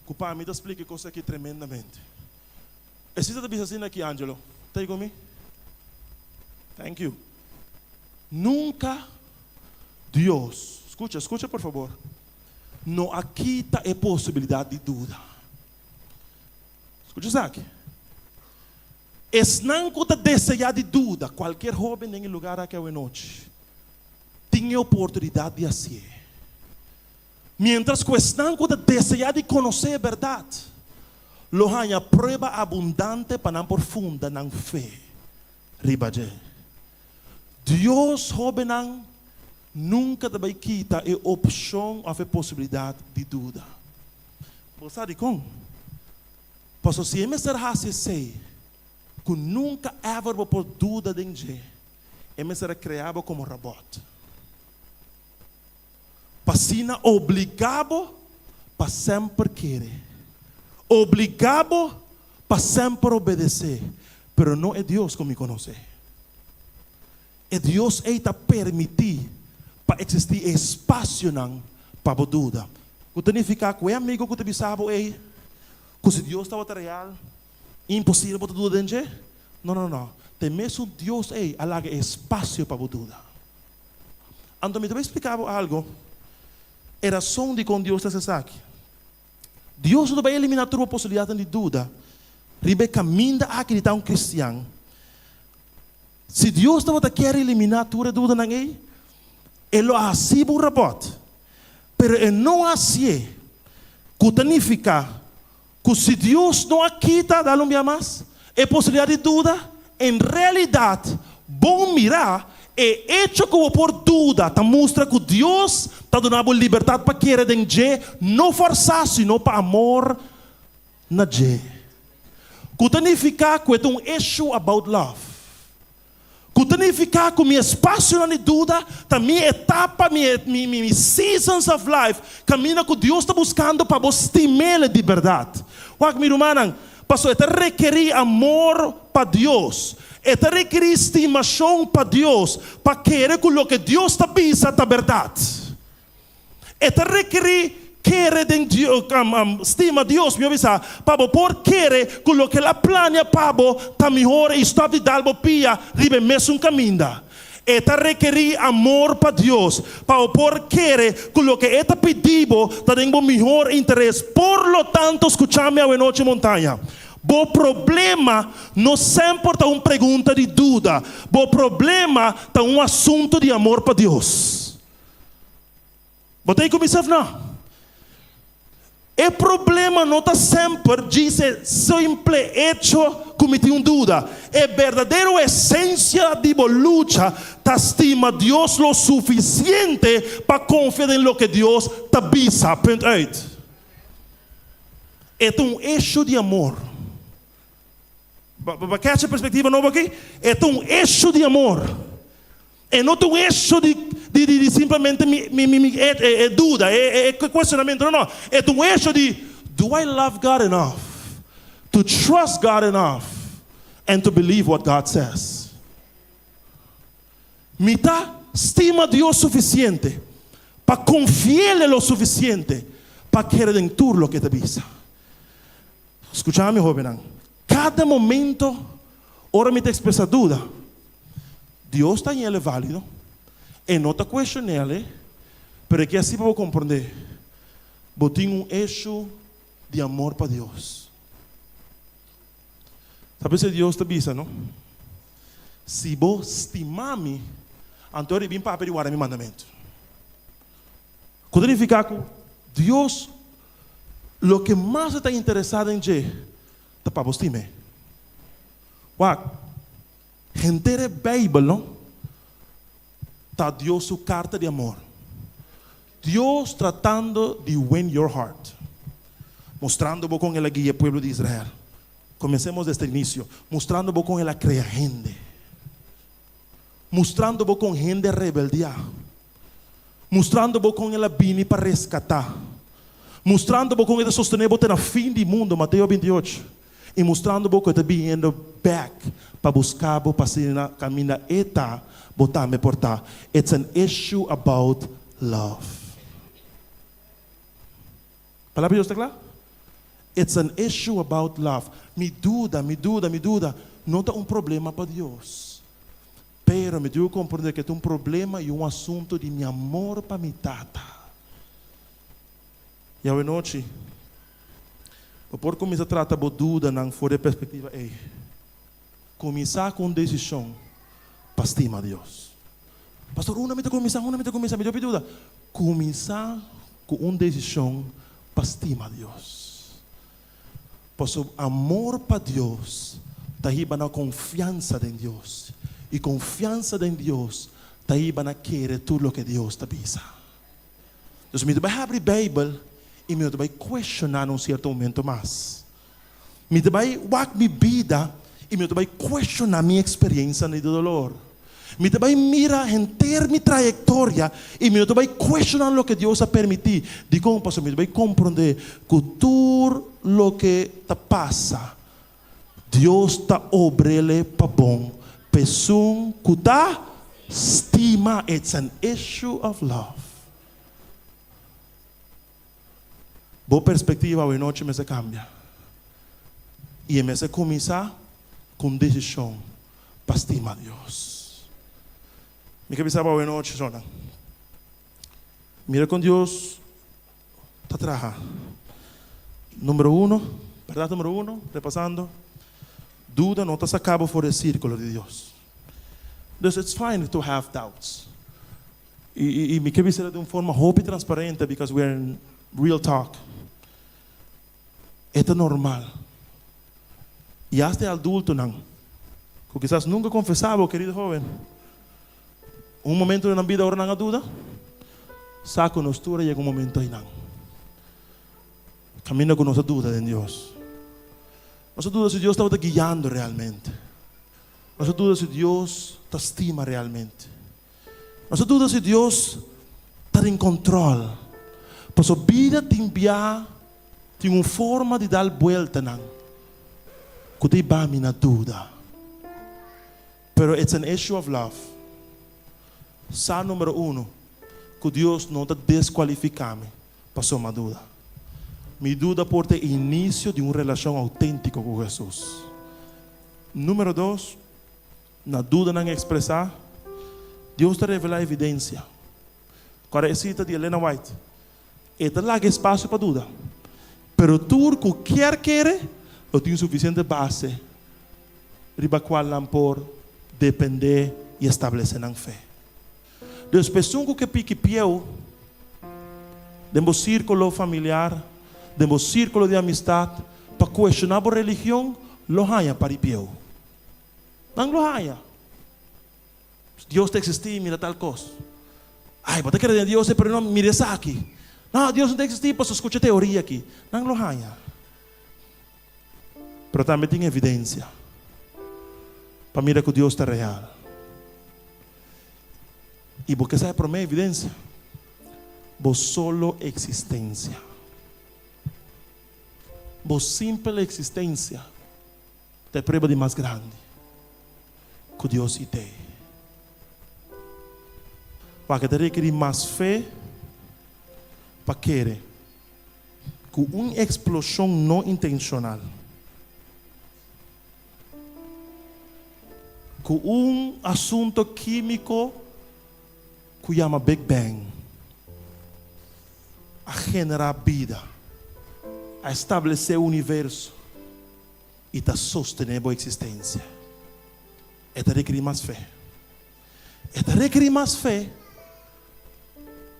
ku pa mi ta splika e kos aki tremendamente. E sita ta bisa asina aki, Angelo, ta ei ku mi? Thank you. Nunka Dios, skucha, skucha por fabor, no a kita e posibilidat di duda. Skucha esaki. Esnan ku ta deseá di duda, kualkier hóben den e lugar aki awenochi, tin e oportunidat di hasié. Miéntras ku esnan ku ta deseá di konosé e bèrdat lo haña prueba abundante pa nan por funda nan fe riba dje. Dios, hóbennan, nunka ta bai kita e opshon òf e posibilidat di duda. Bo sa dikon? Pasobra si e mester hasi esei, ku nunka ever bo por duda den dje, e mester a krea bo komo robòt. Pa asina obligá bo pa semper kere, obligá bo pa semper obedesé, pero no e Dios ku mi konosé. E Dios ei ta permití pa eksistí e espasionan pa bo duda. Ku ta nifiká ku e amigu ku ta bisa bo ei ku si Dios tabata real, imposibel bo ta duda den dje? No, no, no. Ta e mesun Dios ei a laga e espasio pa bo duda. Anto mi ta bai splika bo algo, e rason dikon Dios ta hasi esaki. Dios no ta bai eliminá tur bo posibilidatnan di duda riba e kaminda aki di ta un kristian. Si Dios tabata kier eliminá tur e dudanan ei, E lo a hasi bo un rabòt. Pero E no a hasié, ku ta nifiká ku si Dios no a kita, dal un bia mas, e posibilidat di duda, en realidat, bon mirá, e echo ku bo por duda ta mustra ku Dios ta duna bo libertat pa kere den dje, no fòrsá, sino pa amor na dje. Ku ta nifiká ku e ta un issue about love. Ku ta nifiká ku mi espasionan di duda ta mi etapa, mi mi mi seasons of life, kaminda ku Dios ta buskando pa bo stim'El di bèrdat. Wak, mi rumannan, pasobra e ta rekerí amor pa Dios. E ta rekerí stimashon pa Dios pa kere ku loke Dios ta bisa ta bèrdat. E ta rekerí kere den Dios, stima Dios, mihó bisa, pa bo por kere ku loke El a plania pa bo ta mihor i stòp di dal bo pia riba e mesun kaminda. E ta rekerí amor pa Dios pa bo por kere ku loke E ta pidi bo ta den bo mihor interes. Por lo tanto, skucha mi awenochi, Montaña. Bo problema no semper ta un pregunta di duda. Bo problema ta un asuntu di amor pa Dios. Bo ta ei ku mi sef? No. E problema no ta semper djis e simple echo ku mi tin un duda. E berdadero esensia di bo lucha ta stima Dios lo sufisiente pa konfia den loke Dios ta bisa. Punt uit. E ta un esho di amor. Bo a catch e perspectiva nobo aki? E ta un hecho di amor. E no ta un hecho di di di simplemente mi mi mi mi e e duda, e e cuestionamento. No, no. E ta un hecho di, do I love God enough to trust God enough and to believe what God says? Mi ta stima Dios suficiente pa confi'El lo suficiente pa kere den tur loke E ta bisa? Skucha mi, hóbennan. Kada momento ora mi ta ekspresá duda, Dios ta hañ'el e válido, e no ta kuestion'el e, pero e ke hasi pa bo komprondé, bo tin un eshu di amor pa Dios. Ta p'esei Dios ta bisa, no, Si bo stima mi, anto e bin papia di warda mi mandamentu. Ku ta nifiká ku Dios Loke mas e ta interesá den dje ta pa bo stim'é. Wak, henter e Beibel no ta Dios su karta di amor. Dios tratando di win your heart, mustrando bo kon el a guia e pueblo di Israel. Komensemos desde inisio, mustrando bo kon el a krea hende, mustrando bo kon hende a rebeldiá. Mustrando bo kon el a bini pa reskatá. Mustrando bo kon e ta sostené bo te na fin di mundu, Mateo 28. I mustrando bo ku e ta biniendo bèk pa buska bo pa asina kaminda e ta, bo tambe por ta. It's an issue about love. Palabra di Dios ta kla? It's an issue about love. Mi duda, mi duda, mi duda no ta un problema pa Dios. Pero mi tin ku komprondé ku e ta un problema i un asuntu di mi amor pa mi Tata. I awenochi, bo por kuminsá trata bo dudanan for di e perspektiva ei. Kuminsá ku un desishon pa stima Dios. Pastor, unda mi ta kuminsá? Unda mi ta kuminsá? Mi tin hopi duda. Kuminsá ku un desishon pa stima Dios. Pasobra amor pa Dios ta hiba na konfiansa den Dios, i konfiansa den Dios ta hiba na kere tur loke Dios ta bisa. Dus mi ta bai habri Beibel i mi no ta bai kueshoná na un sierto momento mas. Mi ta bai wak mi bida i mi no ta bai kueshoná mi eksperiensianan di dolor. Mi ta bai mira henter mi trayektoria i mi no ta bai kueshoná loke Dios a permití. Dikon? Pasobra mi ta bai komprondé ku tur loke ta pasa, Dios ta obr'el pa bon pa esun ku ta stima. It's an issue of love. Bo perspektiva awenochi mester kambia i e mester kuminsá ku un desishon pa stima Dios. Mi ke bisa bo awenochi, shonnan, mira kon Dios ta traha. Numero uno, bèrdat numero uno, repasando, duda no ta saka bo for di e sírkulo di Dios. Dus it's fine to have doubts. I mi ke bisa di un forma hopi transparente because we are in real talk. E ta normal. I hasta e adultonan ku kisas nunka konfesá bo, kerido hoben, un momento den nan bida ora nan a duda, sa ku nos tur a yega un momento einan. Kaminda ku nos a duda den Dios. Nos a duda si Dios tabata guiando realmente. Nos a duda si Dios ta stima realmente. Nos ta duda si Dios ta den control. Pasobra bida tin bia tin un forma di dal bueltanan cu ta hiba mi na duda. Pero it's an issue of love. Sa numero uno, ku Dios no ta deskualifiká mi pasobra mi a duda. Mi duda por ta e inisio di un relashon outéntiko ku Hesus. Numero dos, na dudanan ekspresá, Dios ta revelá evidensia. Kòrda e sita di Elena White, E ta laga espasio pa duda, pero tur ku kier kere lo tin sufisiente base riba kual nan por dependé i establesé nan fe. Dus pa esun ku ke piki pieu den bo sírkulo familiar, den bo sírkulo di amistat, pa kuestioná bo religion, lo haña par di pieu. Nan lo haña. Dios ta existi, mira tal cos. Ay, bo ta kere den Dios, pero no mira esaki. No, Dios no ta existi, pasobra scucha e teoria aki. Nan lo haña. Pero tambe tin evidencia pa mira cu Dios ta real. Y bo ke sa e prome evidencia? Bo solo existencia. Bo simpel existencia ta e prueba di mas grandi ku Dios i te. Wak ta rekerí mas fe pa kere ku un eksploshon no intenshonal, ku un asunto kímiko ku yama Big Bang a generá bida, a establesé universo. i ta sostené bo eksistensia. E ta rekerí mas fe. E ta rekerí mas fe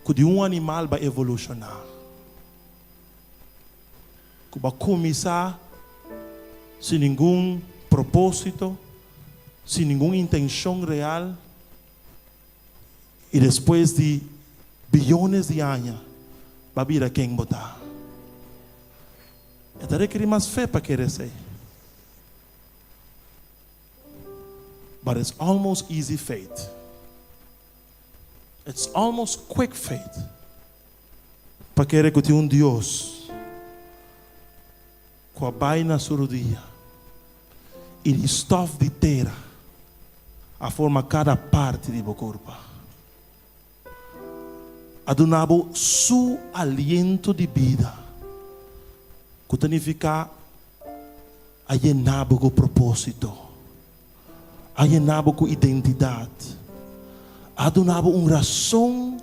ku di un animal ba evolushoná, ku ba kuminsá sin ningun propósito, sin ningun intenshon real, i despues di biyones di aña ba bira ken bo ta. E ta rekerí mas fe pa kere esei. But it's almost easy faith. It's almost quick faith pa kere ku tin un Dios ku a bai na su rudia i di stòf di tera a forma kada parti di bo kurpa. A duna bo su aliento di bida, ku ta nifiká a yena bo ku propósito, a yena bo ku identidat, a duna bo un rason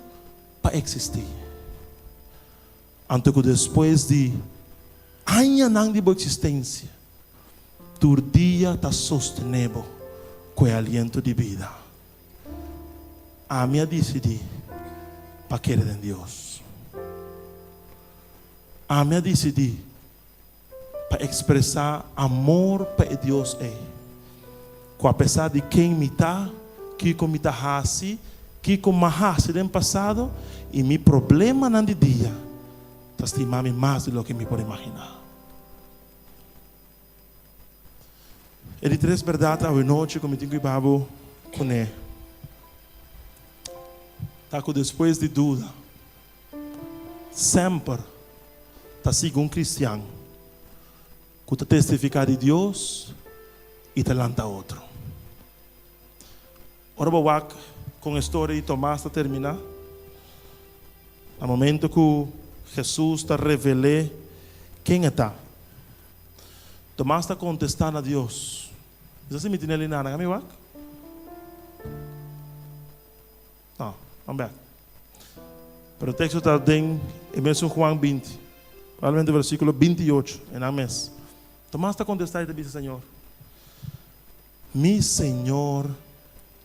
pa eksistí. Anto ku despues di añanan di bo eksistensia, tur dia ta sostené bo ku e aliento di bida. Ami a disidí pa kere den Dios. Ami a disidí pa ekspresá amor pa e Dios ei, ku apesar di ken mi ta, kiko mi ta hasi, kiko m'a hasi den pasado i mi problemanan di dia, ta stima mi mas di loke mi por imaginá. E di tres bèrdat awenochi ku mi tin ku hiba bo kuné ta ku despues di duda semper ta sigui un kristian ku ta testifiká di Dios i ta lanta otro. Ora bo wak kon e storia di Tomas ta terminá, na momento ku Hesus ta revel'é ken e ta, Tomas ta kontestá na Dios. Bisa si mi tin e linana, kan mi wak? No, ban bèk. Pero e teksto ta den e mesun Juan 20, probablemente versíkulo 28, e nan mes. Tomas ta kontestá i ta bisa, Señor, Mi Señor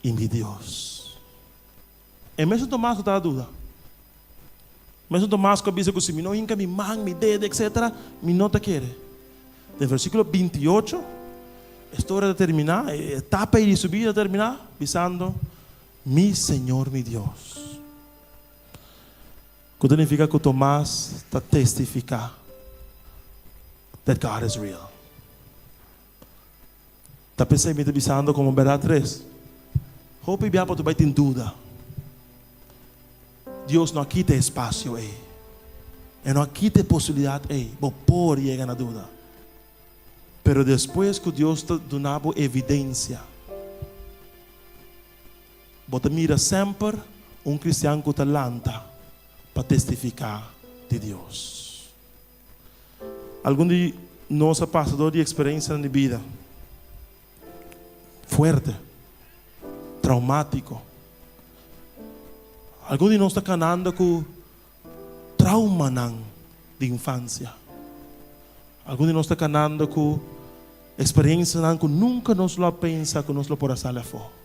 i mi Dios. E mesun Tomas ku tabata duda. Mesun Tomas ku a bisa ku si mi no hinka mi man, mi dedo, etcetera, mi no ta kere. Den versíkulo 28, e storia ta terminá, e etapa ei di su bida ta terminá bisando, Mi Señor, mi Dios. Ku ta nifiká ku Tomas ta testifiká that God is real. Ta p'esei mi ta bisando komo bèrdat tres. Hopi bia pa tu bai tin duda. Dios no a kita e espasio ei. E no a kita e posibilidat ei. Bo por yega na duda. Pero despues ku Dios ta duna bo evidensia. Bo ta mira semper un kristian ku ta lanta pa testifiká di Dios. Algun di nos a pasa dor di eksperensianan di bida fuerte, traumátiko. Algun di nos ta kanando ku traumanan di infansia. Algun di nos ta kanando ku eksperensianan ku nunka nos lo a pensa ku nos lo por a sali afó.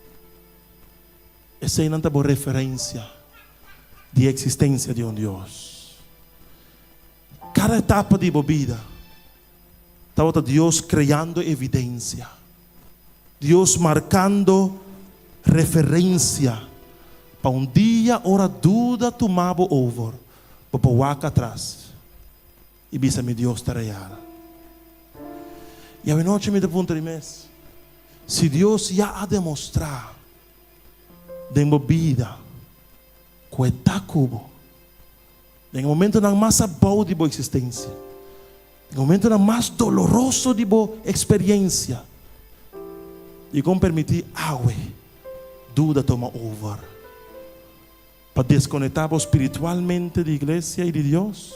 Eseinan ta bo referensia di eksistensia di un Dios. Kada etapa di bo bida tabata Dios kreando evidensia, Dios markando referensia pa un dia ora duda tuma bo over, bo por wak atras i bisa mi Dios ta real. I awenochi mi ta puntra di mes, si Dios ya a demostrá den bo bida ku e ta ku bo, Den e momentonan mas abou di bo eksistensia, den e momentonan mas doloroso di bo eksperiencia, dikon permití awe duda tuma over pa deskonektá bo spiritualmente di iglesia i di Dios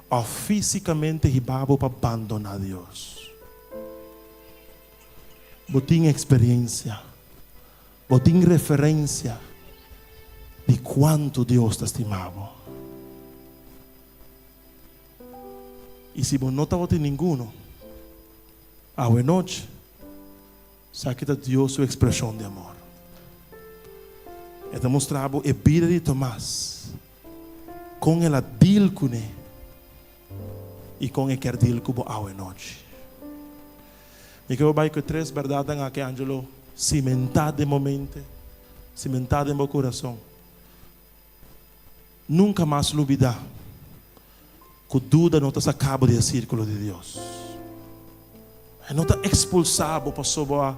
òf físikamente hiba bo pa bandoná Dios? Bo tin eksperiencia. Bo tin referensia di kuantu Dios ta stima bo? I si bo no tabatin ninguno, awenochi sa ki ta Dios su ekspreshon di amor. E ta mustra bo e bida di Tomas, kon el a deal kuné i kon e kier deal ku bo awenochi. Mi ke bo bai ku e tres bèrdatnan aki, Angelo, simentá den bo mente, simentá den bo kurason. Nunka mas lubidá ku duda no ta saká bo di e sírkulo di Dios. E no ta ekspulsá bo pasobra bo a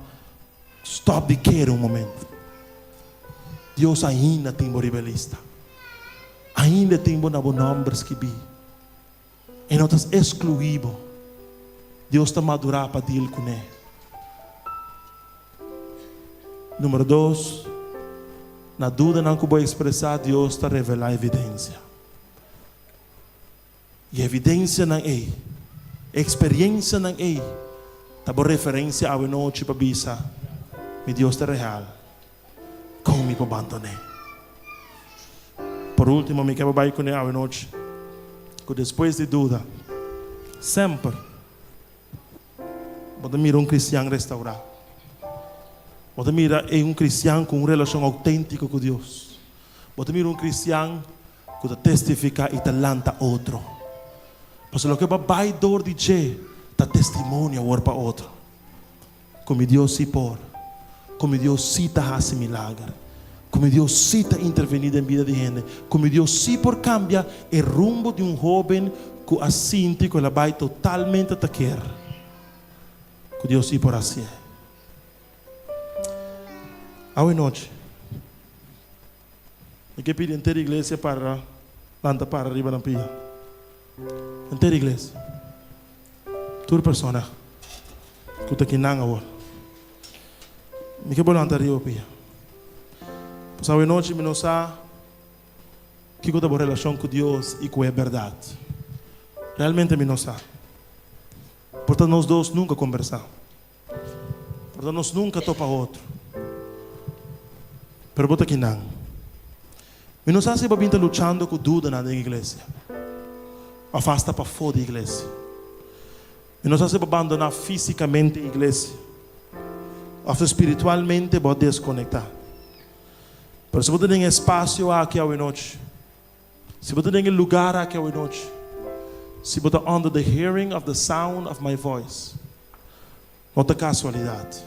stòp di kere un momento. Dios ainda tin bo riba e lista. Ainda e tin bo na bo nòmber skibí. E no ta eskluí bo. Dios ta madurá pa deal kuné. Número dos, na dudanan ku bo ekspresá, Dios ta revelá evidensia. I evidensianan ei, eksperiensianan ei, ta bo referensia awe nochi pa bisa, Mi Dios ta real, kon mi por bandon'é? Por último, mi ke pa bai kuné awe nochi ku despues di duda, semper bo ta mira un kristian restaurá. Bo ta mira e un kristian ku un relashon outéntiko ku Dios. Bo ta mira un kristian ku ta testifiká i ta lanta otro. Pasobra loke bo a bai dor di dje ta testimonio awor pa otro. Ku mi Dios sí por. Ku mi Dios sí ta hasi milager. Ku mi Dios sí ta intervení den bida di hende. Ku mi Dios sí por kambia e rumbo di un hóben ku a sinti ku el a bai totalmente ta kier. Ku Dios sí por hasié. Awe nochi, mi ke pidi henter iglesia para lanta para riba nan pia. Henter iglesia. Tur persona ku ta kinan awor, mi ke bo lanta riba pia. Pasobra awe nochi mi no sa kiko ta bo relashon ku Dios i ku e bèrdat. Realmente mi no sa. Por ta nos dos nunka kombersá. Por ta nos nunka topa otro. Pero bo ta kinan. Mi no sa si bo bin ta luchando ku dudanan den iglesia òf asta pafó di iglesia. Mi no sa si bo bandoná físikamente iglesia òf spiritualmente bo a deskonektá. Pero si bo ta den e espasio aki awenochi, si bo ta den e lugar aki awenochi, si bo ta under the hearing of the sound of my voice, No ta kasualidat.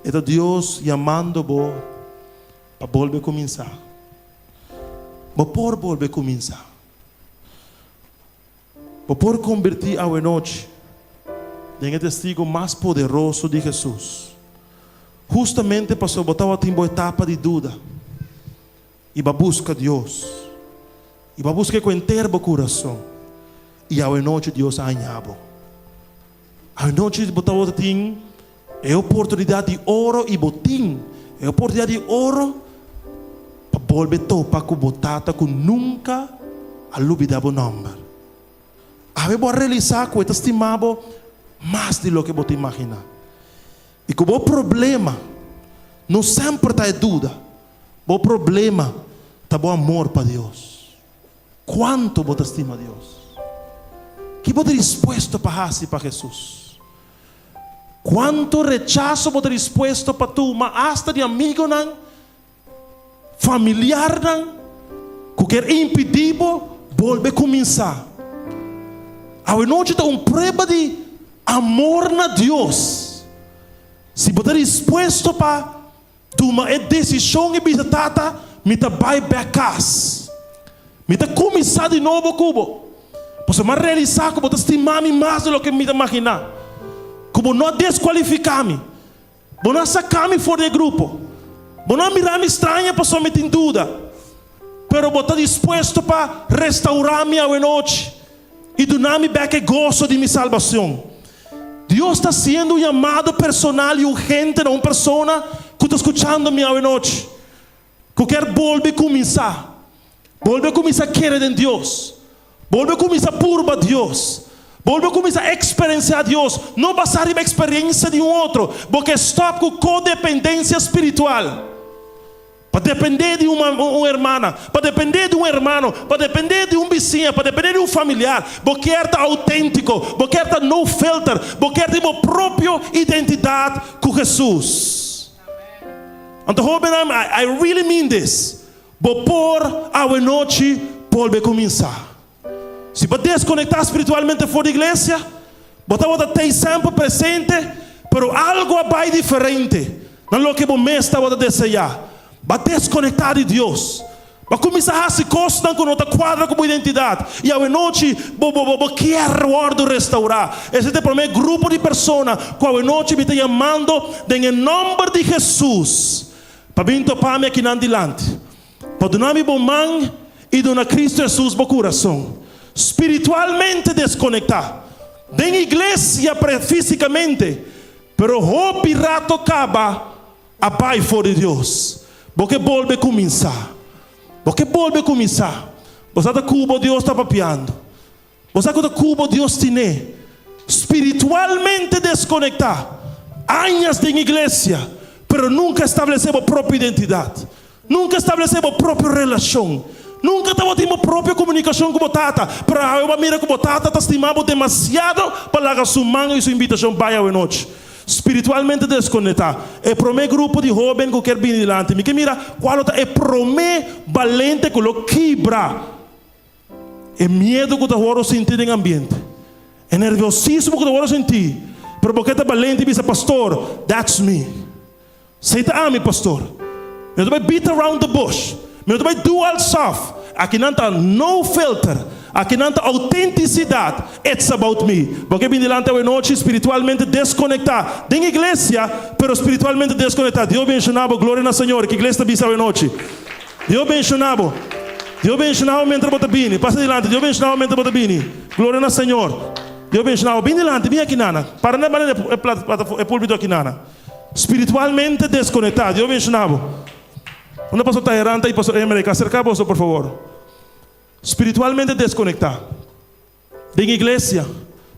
E ta Dios yamando bo pa bolbe kuminsá. Bo por bolbe kuminsá. Bo por kombertí awenochi den e testigu mas poderoso di Hesus. Hustamente pasobra bo tabatin bo etapa di duda i bo a buska Dios i bo a busk'é ku henter bo kurason i awenochi Dios a haña bo. Anochi bo tabata tin e oportunidat di oro i bo tin E oportunidat di oro pa bolbe topa ku bo Tata ku nunka a lubidá bo nòmber. Awe bo a realisá ku e ta stima bo mas di loke bo ta imaginá. I ku bo problema no semper ta e duda, bo problema ta bo amor pa Dios. Kuantu bo ta stima Dios? Ki bo ta dispuesto pa hasi pa Hesus? Kuantu rechaso bo ta dispuesto pa tuma asta di amigonan, familiarnan ku kier impidí bo bolbe kuminsá? Awenochi ta un prueba di amor na Dios. Si bo ta dispuesto pa Tuma e desishon i bisa, Tata, mi ta bai bèk kas. Mi ta kuminsá di nobo ku bo, pasobra mi a realisá ku bo ta stima mi mas di loke mi ta imaginá, ku bo no a deskualifiká mi, bo no a saka mi for di e grupo, bo no a mira mi straña pasobra mi tin duda, pero bo ta dispuesto pa restaurá mi awenochi i duna mi bèk e goso di mi salbacion. Dios ta haciendo un yamado personal i urgente na un persona cu ta scuchando mi awenochi, cu kier bolbe cuminsa, bolbe cuminsa kere den Dios, bolbe cuminsa purba Dios, bolbe cuminsa experencia Dios, no basa riba experiencia di un otro. Bo ke stop cu codependencia spiritual. Pa dependé di un un hermana, pa dependé di un hermano, pa dependé di un bisiña, pa dependé di un familiar. Bo kier ta auténtiko, bo kier ta no filter, bo kier tin bo propio identidat ku Hesus. Anto hóbennan, I really mean this, bo por awenochi bolbe kuminsá. Si bo deskonektá spiritualmente for di iglesia, bo tabata tei semper presente, pero algu a bai diferente na loke bo mes tabata deseá. Bo a deskonektá di Dios. Bo a kuminsá hasi kosnan ku no ta kuadra ku bo identidat, i awenochi bo bo bo kier wòrdu restourá. Esei ta e promé grupo di persona ku awenochi mi ta yamando den e nòmber di Hesus pa bin topa mi akinan dilanti. Pa duna mi bo man i duna Cristo Jesus bo curason. Spiritualmente desconecta. Den iglesia pre fisicamente, pero hopi rato caba a bay for di Dios. Bo ke bolbe cuminsa. Bo ke bolbe cuminsa. Bo sa ta cu bo Dios ta papiando. Bo sa ku ta ku bo Dios tine? Spiritualmente deskonektá, añas den iglesia, pero nunka establesé bo propio identidat, nunka establesé bo propio relashon, nunka tabatin bo propio komunikashon ku bo Tata, pero awe bo a mira ku bo Tata ta stima bo demasiado pa laga su man i su invitashon bai awenochi. Spiritualmente deskonektá. E promé grupo di hóben ku kier bini dilanti, mi ke mira kual lo ta e promé balente ku lo kibra E miedu ku ta wòrdu sinti den ambiente, e nerviosismo ku ta wòrdu sinti, pero bo ke ta balente i bisa, Pastor, that's me. Esei ta ami, pastor. Mi no ta bai beat around the bush. Mi no ta bai do al soft. Akinan ta no filter. Akinan ta autentisidat. It's about me. Bo ke bini dilanti awenochi spiritualmente deskonektá den iglesia, pero spiritualmente deskonektá. Dios benshoná bo. Gloria na Señor. Ke iglesia ta bisa awenochi? Dios benshoná bo. Dios benshoná bo mientras bo ta bini. Pasa dilanti. Dios benshoná bo mientras bo ta bini. Gloria na Señor. Dios benshoná bo. Bini dilanti. Bini aki nana. Para na banda di e e pulpito aki nana. Spiritualmente desconectá. Dios benshoná bo. Unda Pastor Taheran ta y Pastor Emerick? Acerca boso por favor. Spiritualmente desconectá. Den iglesia,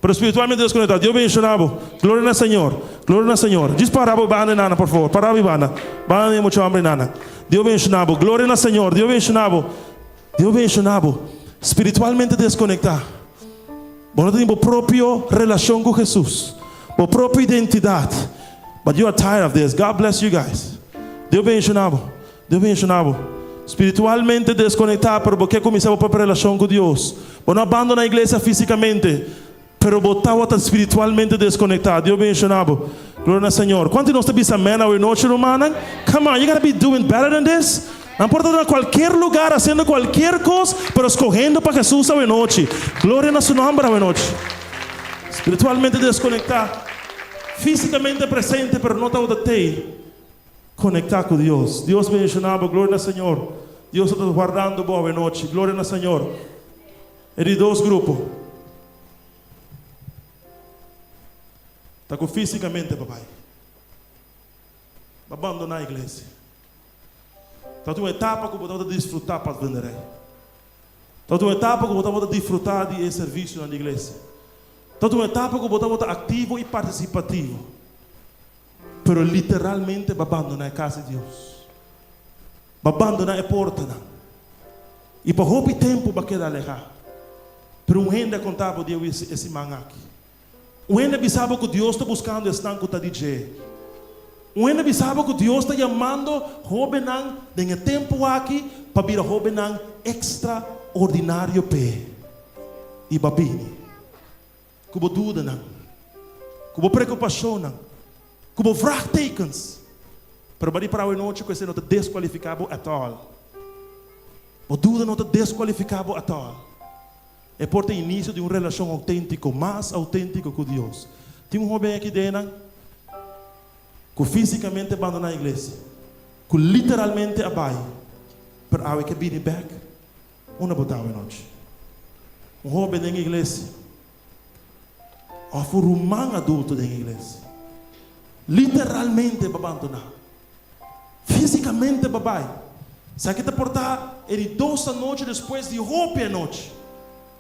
pero spiritualmente desconectá. Dios bendiciona bo. Gloria na Señor. Gloria na Señor. Djis para bo banda nana, por favor. Para bo banda. Banda di mucha hombre nana. Dios bendiciona bo. Gloria na Señor. Dios bendiciona bo. Dios bendiciona bo. Spiritualmente desconectá. Bo no tin bo propio relacion cu Jesus. Bo propio identidad. But you are tired of this. God bless you guys. Dios bendiciona bo. Dios bendiciona bo. Spiritualmente desconecta pero bo ke cuminsa bo propio relacion cu Dios. Bo no a bandona iglesia fisicamente pero bo tawata spiritualmente desconecta. Dios bendiciona bo. Gloria na Señor. Cuanto di nos ta bisa amen awe nochi rumannan? Come on, you gotta be doing better than this. Nan por ta na cualkier lugar haciendo cualkier cos pero scohendo pa Jesus awe nochi. Gloria na su nomber awe nochi. Spiritualmente desconecta, fisicamente presente pero no tawata tey. Konektá ku Dios. Dios bendishoná bo. Gloria na Señor. Dios ta wardando bo awenochi. Gloria na Señor. E di dos grupo ta ku físikamente pa bai. Bo a bandoná iglesia. Tabatin un etapa ku bo tabata disfrutá padvinderij. Tabatin un etapa ku bo tabata disfrutá di e servisionan di iglesia. Tabatin un etapa ku bo tabata aktivo i partisipativo. Pero literalmente bo a bandoná e kas di Dios. Bo a bandoná e portanan. I pa hopi tempu bo a keda alehá. Pero un hende a konta bo di e siman aki. Un hende a bisa bo ku Dios ta buskando esnan ku ta di dje. Un hende a bisa bo ku Dios ta yamando hóbennan den e tempu aki pa bira hóbennan ekstraordinario p'e. I bo a bini ku bo dudanan, ku bo preokupashonnan, ku bo vraagtekens. Pero bo a ripará awenochi ku esei no ta deskualifiká bo at all. Bo duda no ta deskualifiká bo at all. E por ta inisio di un relashon outéntiko, mas outéntiko ku Dios. Tin un hóben aki den nan ku físikamente a bandoná iglesia, ku literalmente a bai, pero awe ke bini bèk. Unda bo ta awe nochi? Un hóben den iglesia òf un ruman adulto den iglesia literalmente bo a bandoná. Físikamente bo bai. Esaki ta por ta e di dos anochi despues di hopi anochi,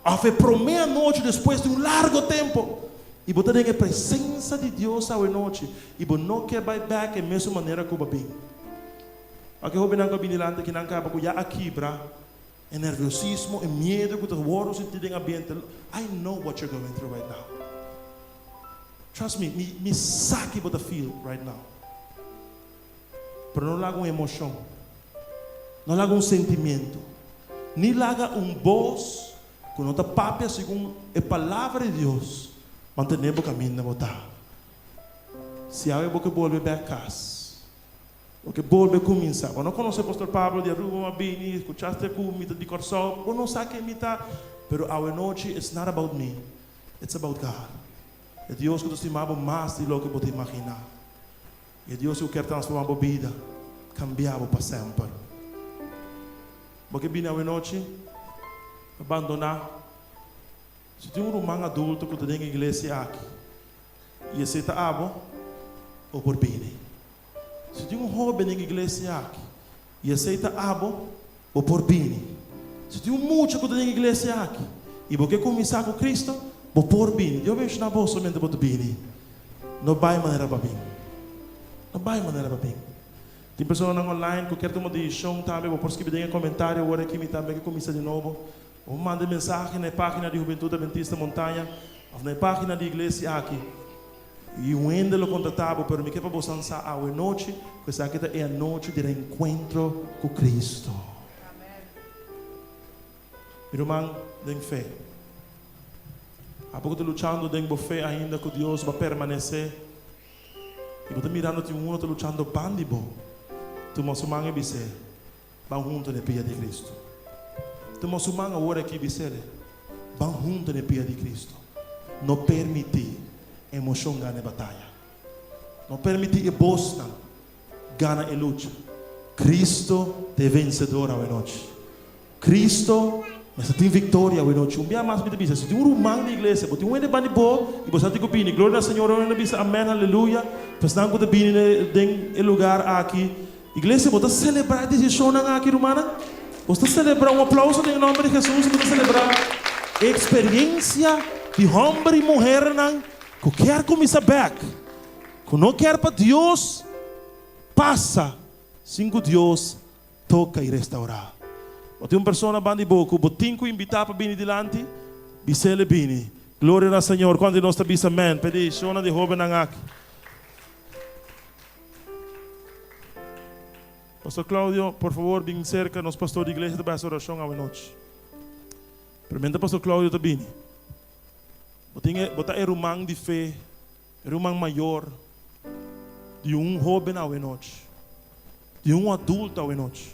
òf e promé anochi despues di un largo tempu, i bo ta den e presensa di Dios awenochi i bo no ke bai bèk e mesun manera ku bo a bin. Wak e hóbennan ku a bini dilanti aki nan kaba ku ya a kibra e nerviosismo, e miedu ku ta wòrdu sinti den ambiente. I know what you're going through right now. Trust me, mi mi sa ki bo ta feel right now. Pero no laga un emoshon, no laga un sentimiento, ni laga un bos ku no ta papia segun e Palabra di Dios mantené bo kaminda bo ta. Si awe bo ke bolbe bèk kas, bo ke bolbe kuminsá. Bo no konosé Pastor Pablo di Aruba, bo a bini, skuchaste ku mi ta di Kòrsou, bo no sa ken mi ta, pero awe nochi it's not about me, it's about God. E Dios ku ta stima bo mas di loke bo ta imaginá. E Dios ku kier transformá bo bida, kambia bo pa semper. Bo ke bini awenochi pa bandoná? Si tin un ruman adulto ku ta den e iglesia aki i esei ta abo, bo por bini. Si tin un hóben den e iglesia aki i esei ta abo, bo por bini. Si tin un mucha ku ta den e iglesia aki i bo ke kuminsá ku Kristu, bo por bini. Dios benshoná boso mientras bo ta bini. No bai manera pa bin. No bai manera pa bin. Tin personanan online ku kier tuma desishon tambe, bo por skibi den e komentario awor aki mi tambe ke kuminsá di nobo. Bo por manda e mensahe na e página di Hubentud Adventista Montaña òf na e página di iglesia aki. I un hende lo kontaktá bo, pero mi ke pa bosan sa awe nochi ku esaki ta e anochi di reenkuentro ku Kristu. Mi ruman den fe, abo ku ta luchando den bo fe ainda ku Dios bo a permanesé i bo ta mirando tin uno ta luchando ban di bo, tuma su man i bis'é, Ban huntu na e pia di Kristu. Tuma su man awor aki i bis'é, Ban huntu na e pia di Kristu. No permití emoshon gana e bataya. No permití e bosnan gana e lucha. Kristu ta e vensedor awenochi. Cristo mester tin victoria awe nochi. Un bia mas mi ta bisa, si tin un ruman di iglesia, bo tin un hende banda di bo y bo sa tin cu bini, gloria na Señor, un hende bisa amen, haleluya, pa esnan cu ta bini den e lugar aki. Iglesia, bo ta celebra e decisionnan aki, rumannan? Bo ta celebra? Un aplauso den e nomber di Jesus. Bo ta celebra e experiencia di homber y muhernan cu kier cuminsa bek, cu no kier pa Dios pasa sin cu Dios Toka i restaurá. Bo tin un persona banda di bo ku bo tin ku invitá pa bini dilanti? Bis'el e bini. Gloria na Señor. Kuantu di nos ta bisa amèn pa e desishonnan di hóbennan aki? Pastor Claudio, por fabor bin serka. Nos pastor di iglesia ta bai hasi orashon awenochi. Pero mientras Pastor Claudio ta bini, bo tin e, bo ta e ruman di fe, e ruman mayor di un hóben awenochi. Di un adulto awenochi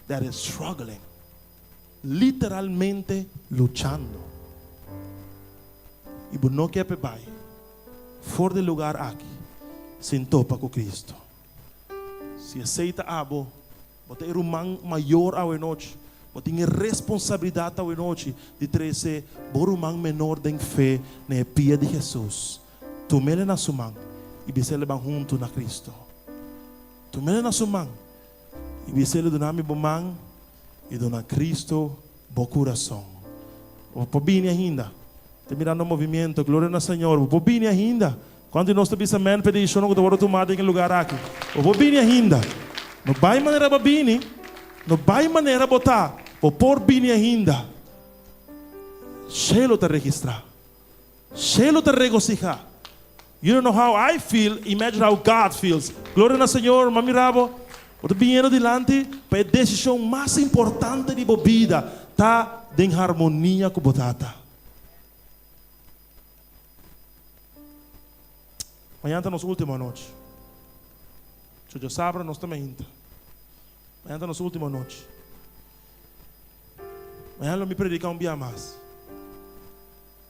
that is struggling, literalmente luchando, y bo no kier p'e bay for di e lugar aki sin topa cu Cristo. Si esey ta abo, bo ta e ruman mayor awenochi, bo tin e responsabilidad awenochi di trece bo ruman menor den fe na e pia di Jesus. Tum'el na su man y bis'el ban hunto na Cristo. Tum'é na su man i bis'é, Duna mi bo man i duna Cristo bo kurason. Bo por bini ainda. Ta mirando movimiento. Gloria na Señor. Bo por bini ainda. Kuantu di nos ta bisa amèn pa e desishonnan ku ta wòrdu tumá den e lugar aki? Bo por bini ainda. No bai manera bo a bini. No bai manera bo ta. Bo por bini ainda. Shelu ta registrá. Shelu ta regosihá. You don't know how I feel, imagine how God feels. Gloria na Señor, m'a mira bo. Bo ta biniendo dilanti pa e desishon mas importante di bo bida ta den harmonia ku bo Tata. Mañana ta nos ultimo anochi. So djasabra nos ta mainta. Mañana ta nos ultimo anochi. Mañana lo mi predica un bia mas.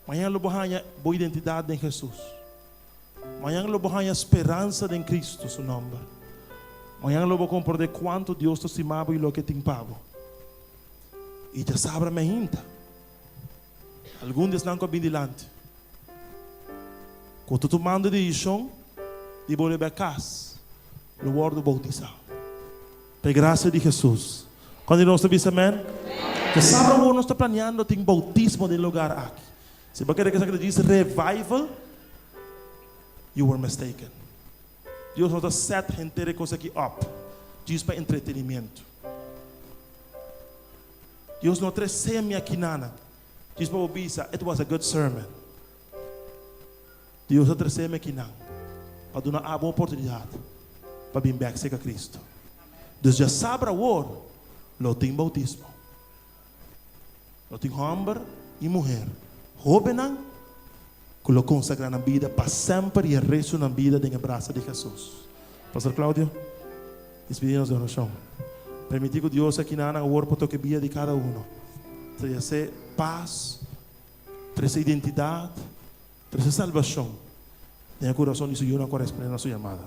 Mañana lo bo haña bo identidad den Jesus. Mañana lo bo haña speransa den Cristo su nomber. Mañana lo bo comprende cuanto Dios ta stima bo y loke tin pa bo. Y djasabra mainta. Algun di esnan ku a bin dilanti, ku ta tumando e desishon di bolbe bai kas, lo wòrdu boutisá. Pa e grasia di Hesus. Kuantu di nos ta bisa amèn? Ke sabra awor nos ta planiando tin boutismo den e lugar aki. Si bo a kere ku esaki ta djis revival, you were mistaken. Dios no ta set henter e kos aki op djis pa entretenimiento. Dios no trece mi aki nana djis pa bo bisa it was a good sermon. Dios a trece mi aki nan pa duna abo un oportunidad pa bin bek cerca Cristo. Dus djasabra awor lo tin bautismo. Lo tin homber y muher, hobennan cu lo consagra nan bida pa semper y e resto nan bida den e brasa di Jesus. Pastor Claudio, despidi nos den oracion. Permiti cu Dios aki nan awor por toca e bida di cada uno. Trece paz, trece identidad, trece salbacion den e curason di su yunan cu a responde na su yamada.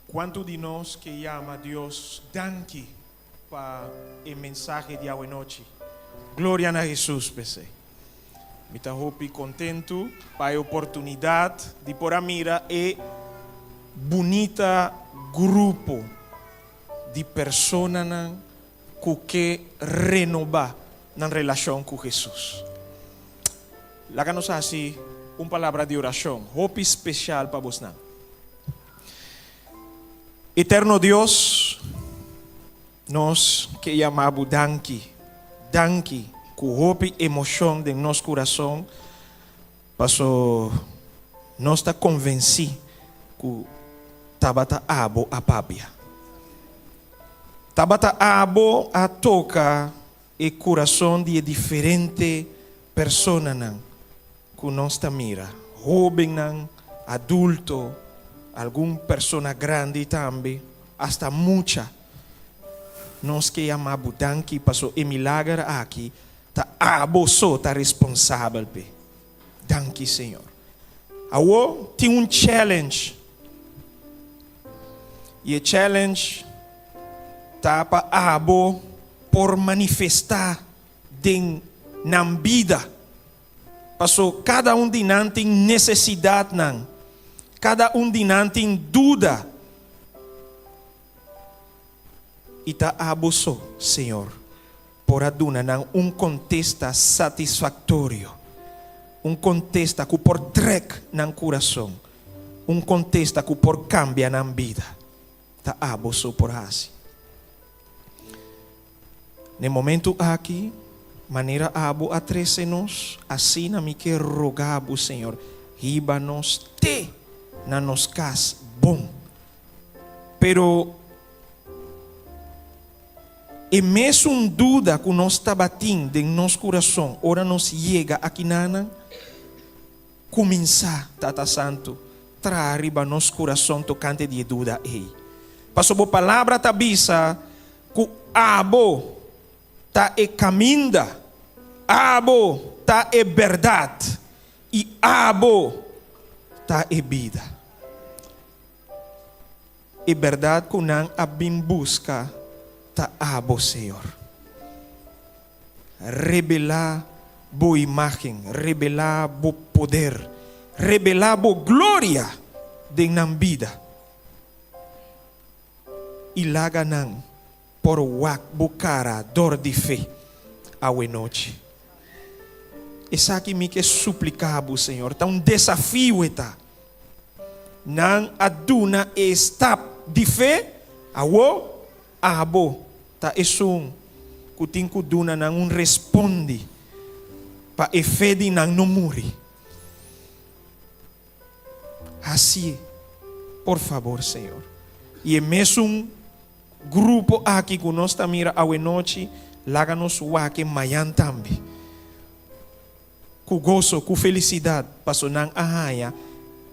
Cuanto di nos ke yama Dios danki pa e mensahe di awenochi? Gloria na Hesus p'esei. Mi ta hopi kontentu pa e oportunidat di por a mira e bunita grupo di personanan ku ke renobá nan relashon ku Hesus. Laga nos hasi un palabra di orashon hopi spesial pa bosnan. Eterno Dios, nos ke yama Bo danki, danki ku hopi emoshon den nos kurason, paso nos ta konvensí ku tabata Abo a papia. Tabata Abo a toka e kurason di e diferente personanan ku nos ta mira, hóbennan, adulto, algun persona grandi tambe, asta mucha. Nos ke yama bo danki paso e milager aki ta abo so ta responsabel p'e. Danki Señor. Awo tin un challenge y e challenge ta pa abo por manifesta den nan bida. Paso kada un di nan tin nesesidatnan, kada un di nan tin duda. I ta abo so, Señor, por a duna nan un kontesta satisfaktorio, un kontesta ku por trèk nan kurason, un kontesta ku por kambia nan bida. Ta abo so por hasi. Na e momentu aki, manera abo a trese nos, asina mi ke roga bo, Señor, hiba nos te na nos kas bon. Pero e mesun duda ku nos tabatin den nos kurason ora nos yega akinanan, kuminsá, Tata Santu, traha riba nos kurason tokante di e duda ei. Pasobra bo Palabra ta bisa ku abo ta e kaminda, abo ta e bèrdat i abo ta e bida. E bèrdat ku nan a bin buska ta abo, Señor. Rebelá bo imágen, rebelá bo poder, rebelá bo gloria. den nan bida i laga nan por wak bo kara dor di fe awe nochi. Esaki mi ke supliká bo, Señor. Ta un desafio e ta. Nan a duna e stap di fe, awo abo ta esun ku tin ku duna nan un respondi pa e fe di nan no muri. Hasié, por fabor, Señor. I e mesun grupo aki ku nos ta mira awenochi, laga nos wak e mañan tambe. Ku goso, ku felisidat, paso nan a haña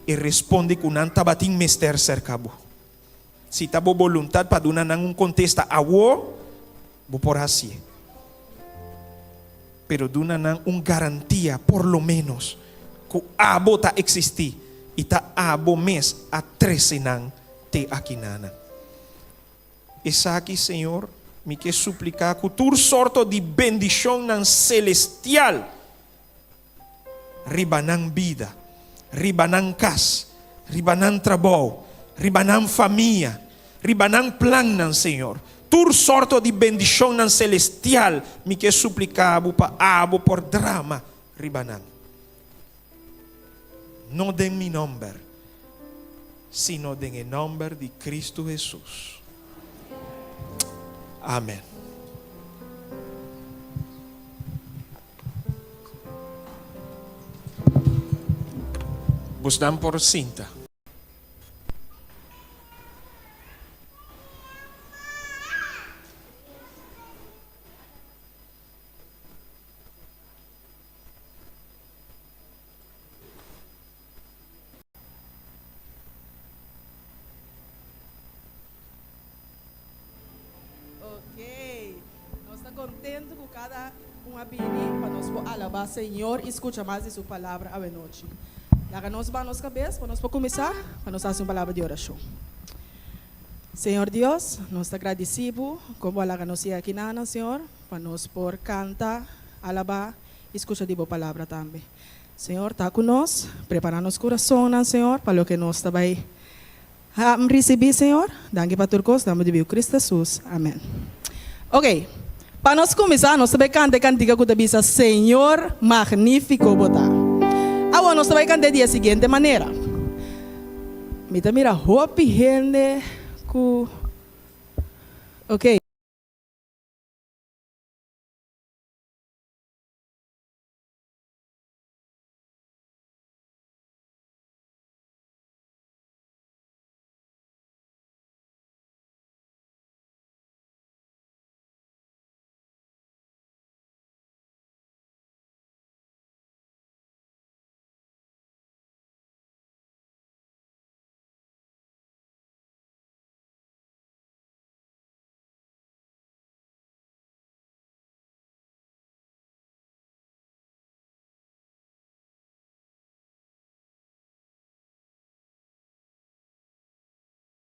e responde ku nan tabatin mester serka bo. Si ta bo boluntat pa duna nan un kontesta awor, bo por hasié. Pero duna nan un garantia, por lo ménos, ku abo ta eksistí i ta abo mes a trese nan te akinanan. Esaki, Señor, mi ke supliká ku tur sorto di bendishonnan selestial riba nan bida, riba nan kas, riba nan trabou, riba nan famia, riba nan plannan, Señor. Tur sorto di bendishonnan selestial mi ke supliká Bo pa Abo por drama riba nan. No den mi nòmber, sino den e nòmber di Kristu Hesus. Amèn. Bosnan por sinta. Ok, nos ta contento cu cada un a bini pa nos por alaba Señor y scucha mas di Su palabra awenochi. Laga nos baha nos cabes pa nos por cuminsa pa nos haci un palabra di oracion. Señor Dios, nos ta gradici Bo con Bo a laga nos yega aki nan, Señor, pa nos por canta, alaba y scucha di Bo palabra tambe. Señor ta cu nos, prepara nos curasonnan, Señor, pa loke nos ta bay ricibi, Señor. Danki pa tur cos, nomber di biu Cristo Jesus. Amen. Ok, pa nos cuminsa, nos ta bay canta e cantica cu ta bisa, Señor, magnifico bo ta. Awor nos ta bay cant'e di e siguiente manera. Mi ta mira hopi hende cu, ok.